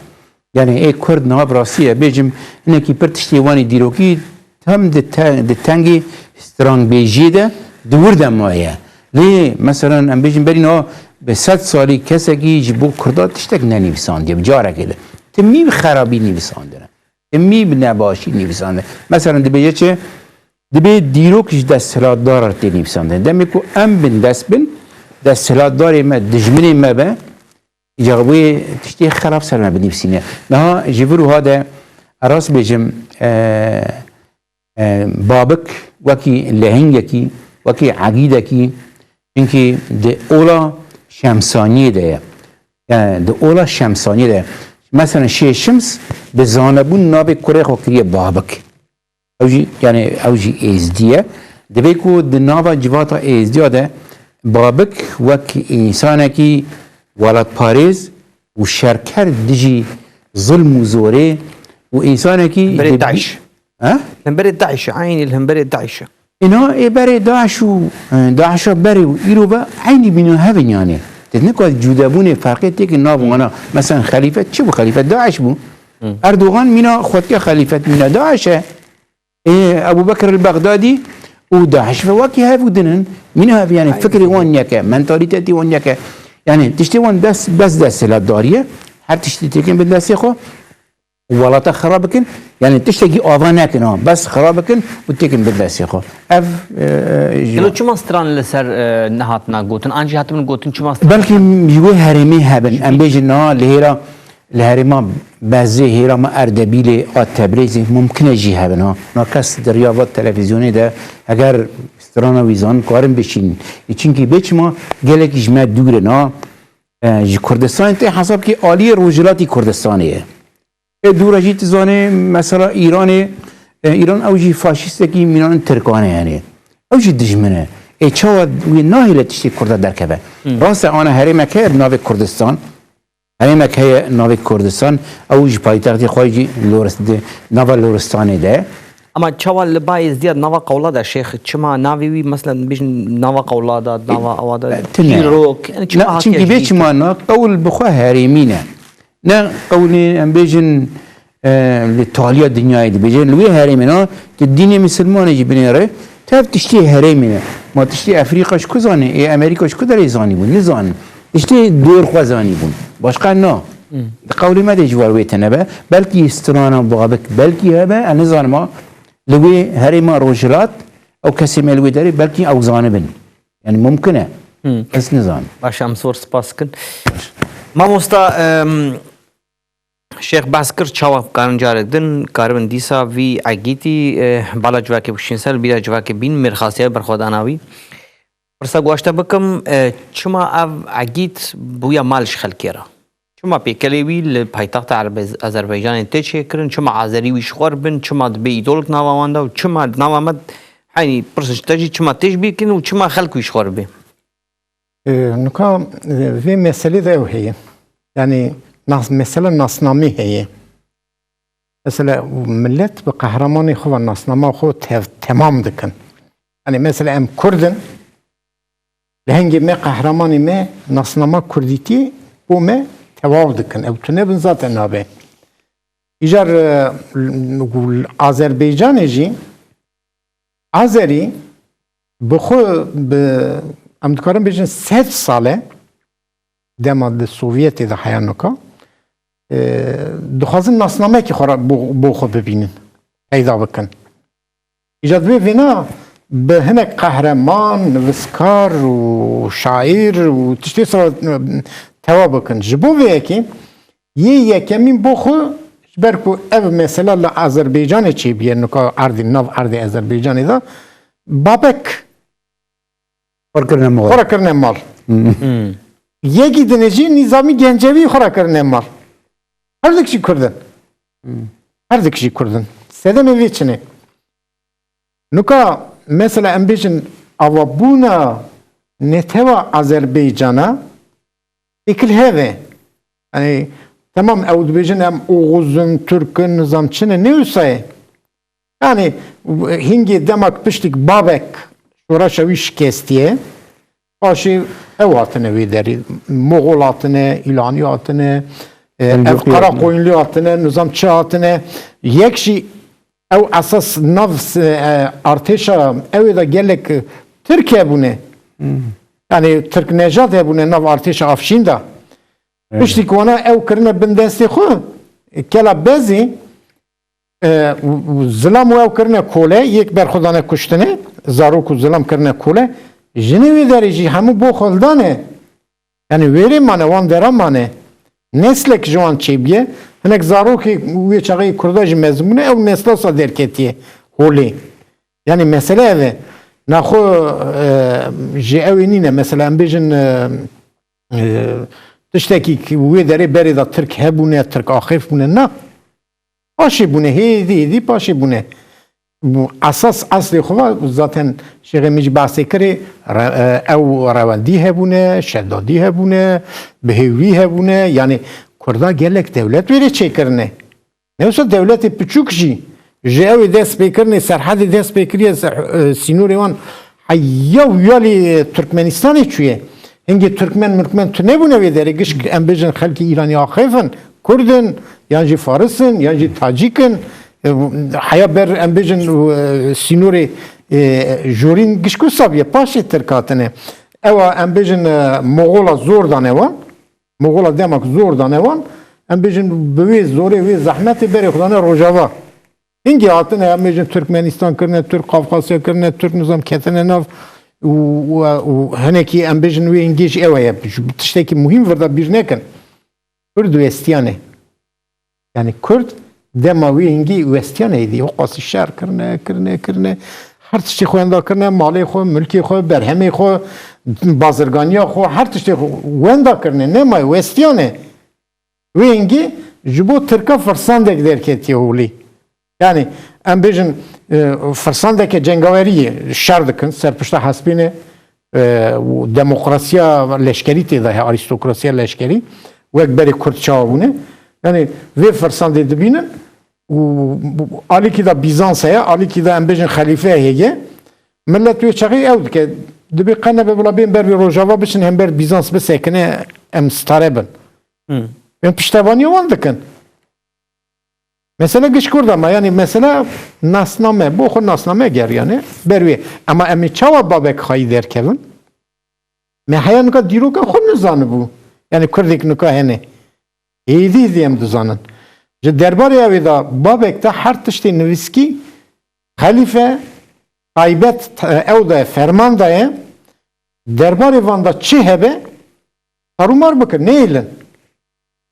Yani ê Kurd niha bi rastî ye bêjim, hinekî pir tiştê wanî dîrokî tam di te-, di tengê stranbêjiyê de di wir de maye. Lê, meselen, em bêjin berî niha bi sed salî kesekî ji bo Kurda tiştek nenivîsandiye, bi carekê de. Timî bi xerabî nivîsandine. Timî bi nebaşî nivîsandine. Meselen, dibêje çi? Dibê dîrok ji desthilatdar re tê nivîsandin. Demê ku em bin dest bin, desthilatdarê me, dijminê me be, îca wê tiştê xerab ser me binivîsîne. Niha ji vir wiha de ez rast bêjim, e, e, Babik wekî lehingekî, wekî egîdekî, çinkî di ola Şemsaniyê de ye. Yani di ola Şemsaniyê de. Mesela Şêx Şims bi zanebûn navê kurê xwe kiriye Babik. Ew jî, yani ew jî êzdî ye. Divê ku di nava civata êzdiya de Babik wek însanekî welatparêz û şerker dijî zilm û zorê û însanekî Berê di- DAIŞ. He? Li hemberê DAIŞ e, eynî li hemberê DAIŞ e. Îna ê berê DAIŞ û, e, DAIŞa berê û îro ve eynî bîna hev in yani. Te nika cudebûnê ferqê têkin nav wana. Mesela xelîfet çi bû? Xelîfet DAIŞ bû. Erdogan mîna xwetiya xelîfet mîna DAIŞ e. Ê, Ebu Bekir el Bexdadî û DAIŞ ve wekî hev û din in. Mîna hev yani fikrê wan yek e, mentalîtetî wan yek e. Yani tiştê wan bes, bes desthilatdarî ye. Her tiştî têkin bin destê xwe. Welata xera bikin, yani tiştekî ava nekin ha, bes xera bikin û têkin bin destê xwe. Ev, e, ji Gelo çima stran li ser, e, nehatina gotin? An jî hatibin gotin çima stran? Belkî ji wê herêmê hebin. Em bêjin niha li hêra, li herêma Bezê, hêra me Erdebîlê a Tebrêzê mumkin e jî hebin ha. Na kes di riya va televîzyonê de heger strana wî zanin karin bişînin. E, çinkî bê çima gelekî ji me dûr in ha. E, ji Kurdistanê tê hesab kê aliyê rojhilatî Kurdistanê ye. Ê dû re jî tu zanê, mesela Îranê, e, Îran ew jî faşîstekî mînan Tirkan e, yani. Ew jî dijmin e. Ê çawa wê nahêle tiştê Kurda derkeve? Hmm. Rast e, ana herêmek heye bi navê Kurdistan. Herêmek heye navê Kurdistan. Ew ji paytextê xwe jî Loris-, di nava Loristanê de. Ama çawa li ba Êzdiya nava qewla de, Şêx, çima navê wî, mesela, bijin nava qewla de, nava awa de, e, tine. Çîrok, yani çima Ne, hatiye çinkî vê jî? Çima na qewl bi xwe herêmî ne. Ne qewlê em bêjin, e, li taliya dinyayê dibêje. Li wê herêmê na, tu dînê misilmanê jî binêre, tev tiştê herêmê ne. Ma tiştê Efrîqa ji ku zanê? Ê Amerîka ji ku derê zanîbûn? Nizanin. Tiştê dor xwe zanîbûn. Başqa na. Hmm. Di qewlê me de ji war wê tine be. Belkî strana Babik, belkî hebe, ez nizanim ha. Li wê herêma Rojhilat, ew kesê me li wê derê, belkî ew zanibin. Yani mumkin e. Hmm. Ez nizanim. Baş, em zor spas dikin. Mamosta, em, Şêx behs kir, çawa karin carek din, karibin dîsa vî egîtî, eh, bala civakê bikişîn ser, bîra civakê bîn, mêrxasiya berxwedana wî. Pirsa guaşte bikim, eh, çima ev egît bûye mal ji xelkê re? Çima pêkelê wî li paytexta Erbe-, Azerbaycanê tê çêkirin? Çima Azerî wî ji xwe re bin? Çima dibe îdolik nava wan de? Û çima di nava me, heynî pirs ji te jî, çima tê ji bîr kirin û çima xelk wî ji xwe re bê? E, nuka, e, vê meselê de ew heye. Yani nas-, mesela nasnamê heye. Mesela millet bi qehremanê xwe ve nasnama xwe tev-, temam dikin. Yani mesela em Kurd in, lehengê me, qehremanê me nasnama Kurdîtî bo me tewav dikin. Ew tune bin zaten nabe. Îcar, e, Azerbaycanê jî Azerî bi xwe bi, em dikarin bêjin sed sal e, dema di Sovyetê de heya nuka, e, dixwazin nasnamekî xwe re bo, bo xwe bibînin, peyda bikin. Îca divê vêna bi hinek qehreman, nivîskar û şaîr û tiştê sira, e, tewa bikin. Ji bo vê yekê yê yekemîn bo xwe, ji ber ku ev mesela li Azerbaycanê çêbûye, nuka erdê, nav erdê Azerbaycanê de, Babek Xwe kirine mal. Xwe re kirine mal. Hmm. Yekî dinê jî Nîzamî Gencevî xwe re kirine mal. Her dik jî Kurd in. Hmm. Her dik jî Kurd in. Sedemê vê çi ne? Nuka mesela em bêjin avabûna netewa Azerbaycana têkil heve. Yani, temam ew dibêjin em Oxuz in, Tirk in, nizam çi ne, ne wisa ye. Yani, hingê demak piştik Babek şoreşa wî şikestiye. Paşê ew hatine wê derê. Moxol hatine, Îlanî hatine, e, ev Qarakoyunlî hatine, nizam çi hatine. Yek jî ew esas nav, e, artêşa ew ê de gelek Tirk hebûne. Yani Tirk nejad hebûne nav artêşa Afşîn de. Piştî ku wana ew kirine bin destê xwe, kela bezî, e, û, û zilam û ew kirine kole, yek ber xwe dane kuştine, zarok û zilam kirine kole, jinê wê derê jî hemû bo xwe dane. Yani wêrê mane, wan dera mane. Neslek ji wan çêbiye. Hinek zarokê wê çaxê Kurda jî mezin bûne, ew nesla sa derketiye holê. Yani mesele ev e. Naxwe, e, ji ew ê nîne. Mesela em bêjin, e, e, tiştekî ki wê derê berê de Tirk hebûne, Tirk axêf bûne. Na. Paşê bûne, hêdî hêdî paşê bûne. Bu esas eslê xwe va zaten şêxê min jî behsê kirê, re-, e, ew rewendî hebûne, şedadî hebûne, bihêwî hebûne. Yani Kurda gelek dewlet wê rê çêkirine. Ne wisa dewletê piçûk jî, ji ew ê dest pê kirinê, serhedê dest pê kiriye, ser, e, sînorê wan heya û yalî Tirkmenistanê çûye. Hingê Tirkmen, Mirkmen tu nebûne wê derê, gişk em bêjin xelkê Îranî axêf in, Kurd in, yan jî Faris in, yan jî Tacîk in. E, heya ber em bêjin, e, sînorê, e, jorîn gişk wisa bûye, paşê Tirk hatine. Ewa em bêjin, e, Moxola zor dane wan. Moxola demek zor dane wan. Em bêjin bi wê zorê, wê zehmetê berê xwe dane Rojava. Hingê hatine, em bêjin Tirkmenistan kirine, Tirk Qafqasya kirine, Tirk nizam ketine nav û, û, û hinekî em bêjin wê hingê jî ew heye. Ji tiştekî muhîm vir de bîr nekin. Kurd westiyane. Yani Kurd dema wê hingî westiyane êdî. Hiqasî şer kirine, kirine, kirine. Her tiştê xwe wenda kirine, malê xwe, milkê xwe, berhemê xwe, bazirganiya xwe, her tiştê xwe wenda kirine. Nemaye, westiyane. Wê hingî ji bo Tirka firsandek derketiye holê. Yani em bêjin, e, firsandeke cengawerî ye, şer dikin, ser pişta hespê ne, e, û demokrasiya leşkerî tê de heye, arîstokrasiya leşkerî, wek berê Kurd çawa bûne. Yani vê firsandê dibînin û alîkî de Bîzans heye, alîkî de em bêjin xelîfe heye. Millet wê çaxê ew dike, dibê qe nebe bila bên ber wê Rojava biçin, hember Bîzans bisekine, em stare bin. Hmm. Em piştevaniya wan dikin. Mesele giş Kurda me, yani mesele nasname, bo xwe nasname ger yani, ber wê. Ama em ê çawa Babek xayî derkevin? Me heya nika dîroka xwe nizanibû. Yani Kurdek nika hene. Êdî êdî em dizanin. Ji derbarê ew ê de Babek de her tiştê nivîskî, xelîfe, taybet, ew de ferman daye, derbarê van de çi hebe, tarûmar bike, neyêlin.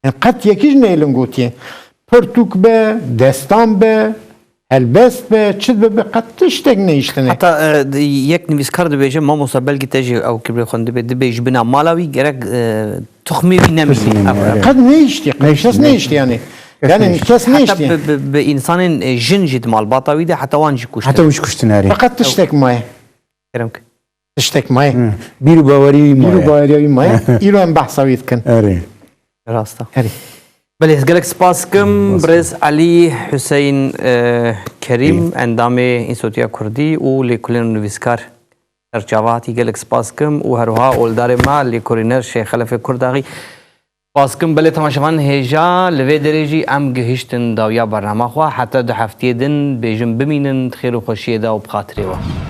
Yani qet yekî jî neyêlin gotiye. Pirtûk be, destan be, helbest be, çi dibe be, qet tiştek nehiştine. Heta, e, di-, yek nivîskar dibêje, mamosta, belkî te jî ew kibrê xwe dibê, dibê ji bina mala wî gerek, e, tuxmê wî nemîne. Tuxmê nemîne, evet. Qet nehiştiye, qet kes nehiştiye yani. Kes yani nehiştiye. Kes nehiştiye. Heta bi, bi, bi insanên, e, jin jî di malbata wî de, heta wan jî kuştin. Heta wî jî kuştin, erê. Feqet tiştek maye. Kerem ki. Tiştek maye. Hı. Bîr û baweriya wî maye. Bîr û baweriya wî maye. Îro em behsa wî dikin. Erê. Rast e. Erê. Belê, ez gelek spas dikim. Spas. Birêz Elî Huseyîn, e, Kerîm, Kerîm, endamê Înstîtuya Kurdî û lêkolîn û nivîskar ser çava hatî, gelek spas dikim û herwiha oldarê me, lêkolîner Şêx Xelefê Kurdaxî. Spas dikim, belê temaşevan hêja, li vê derê jî em gihiştin dawiya bernama xwe. Heta du heftiyê din bêjim bimînin di xêr û xweşiyê de û bi xatirê we.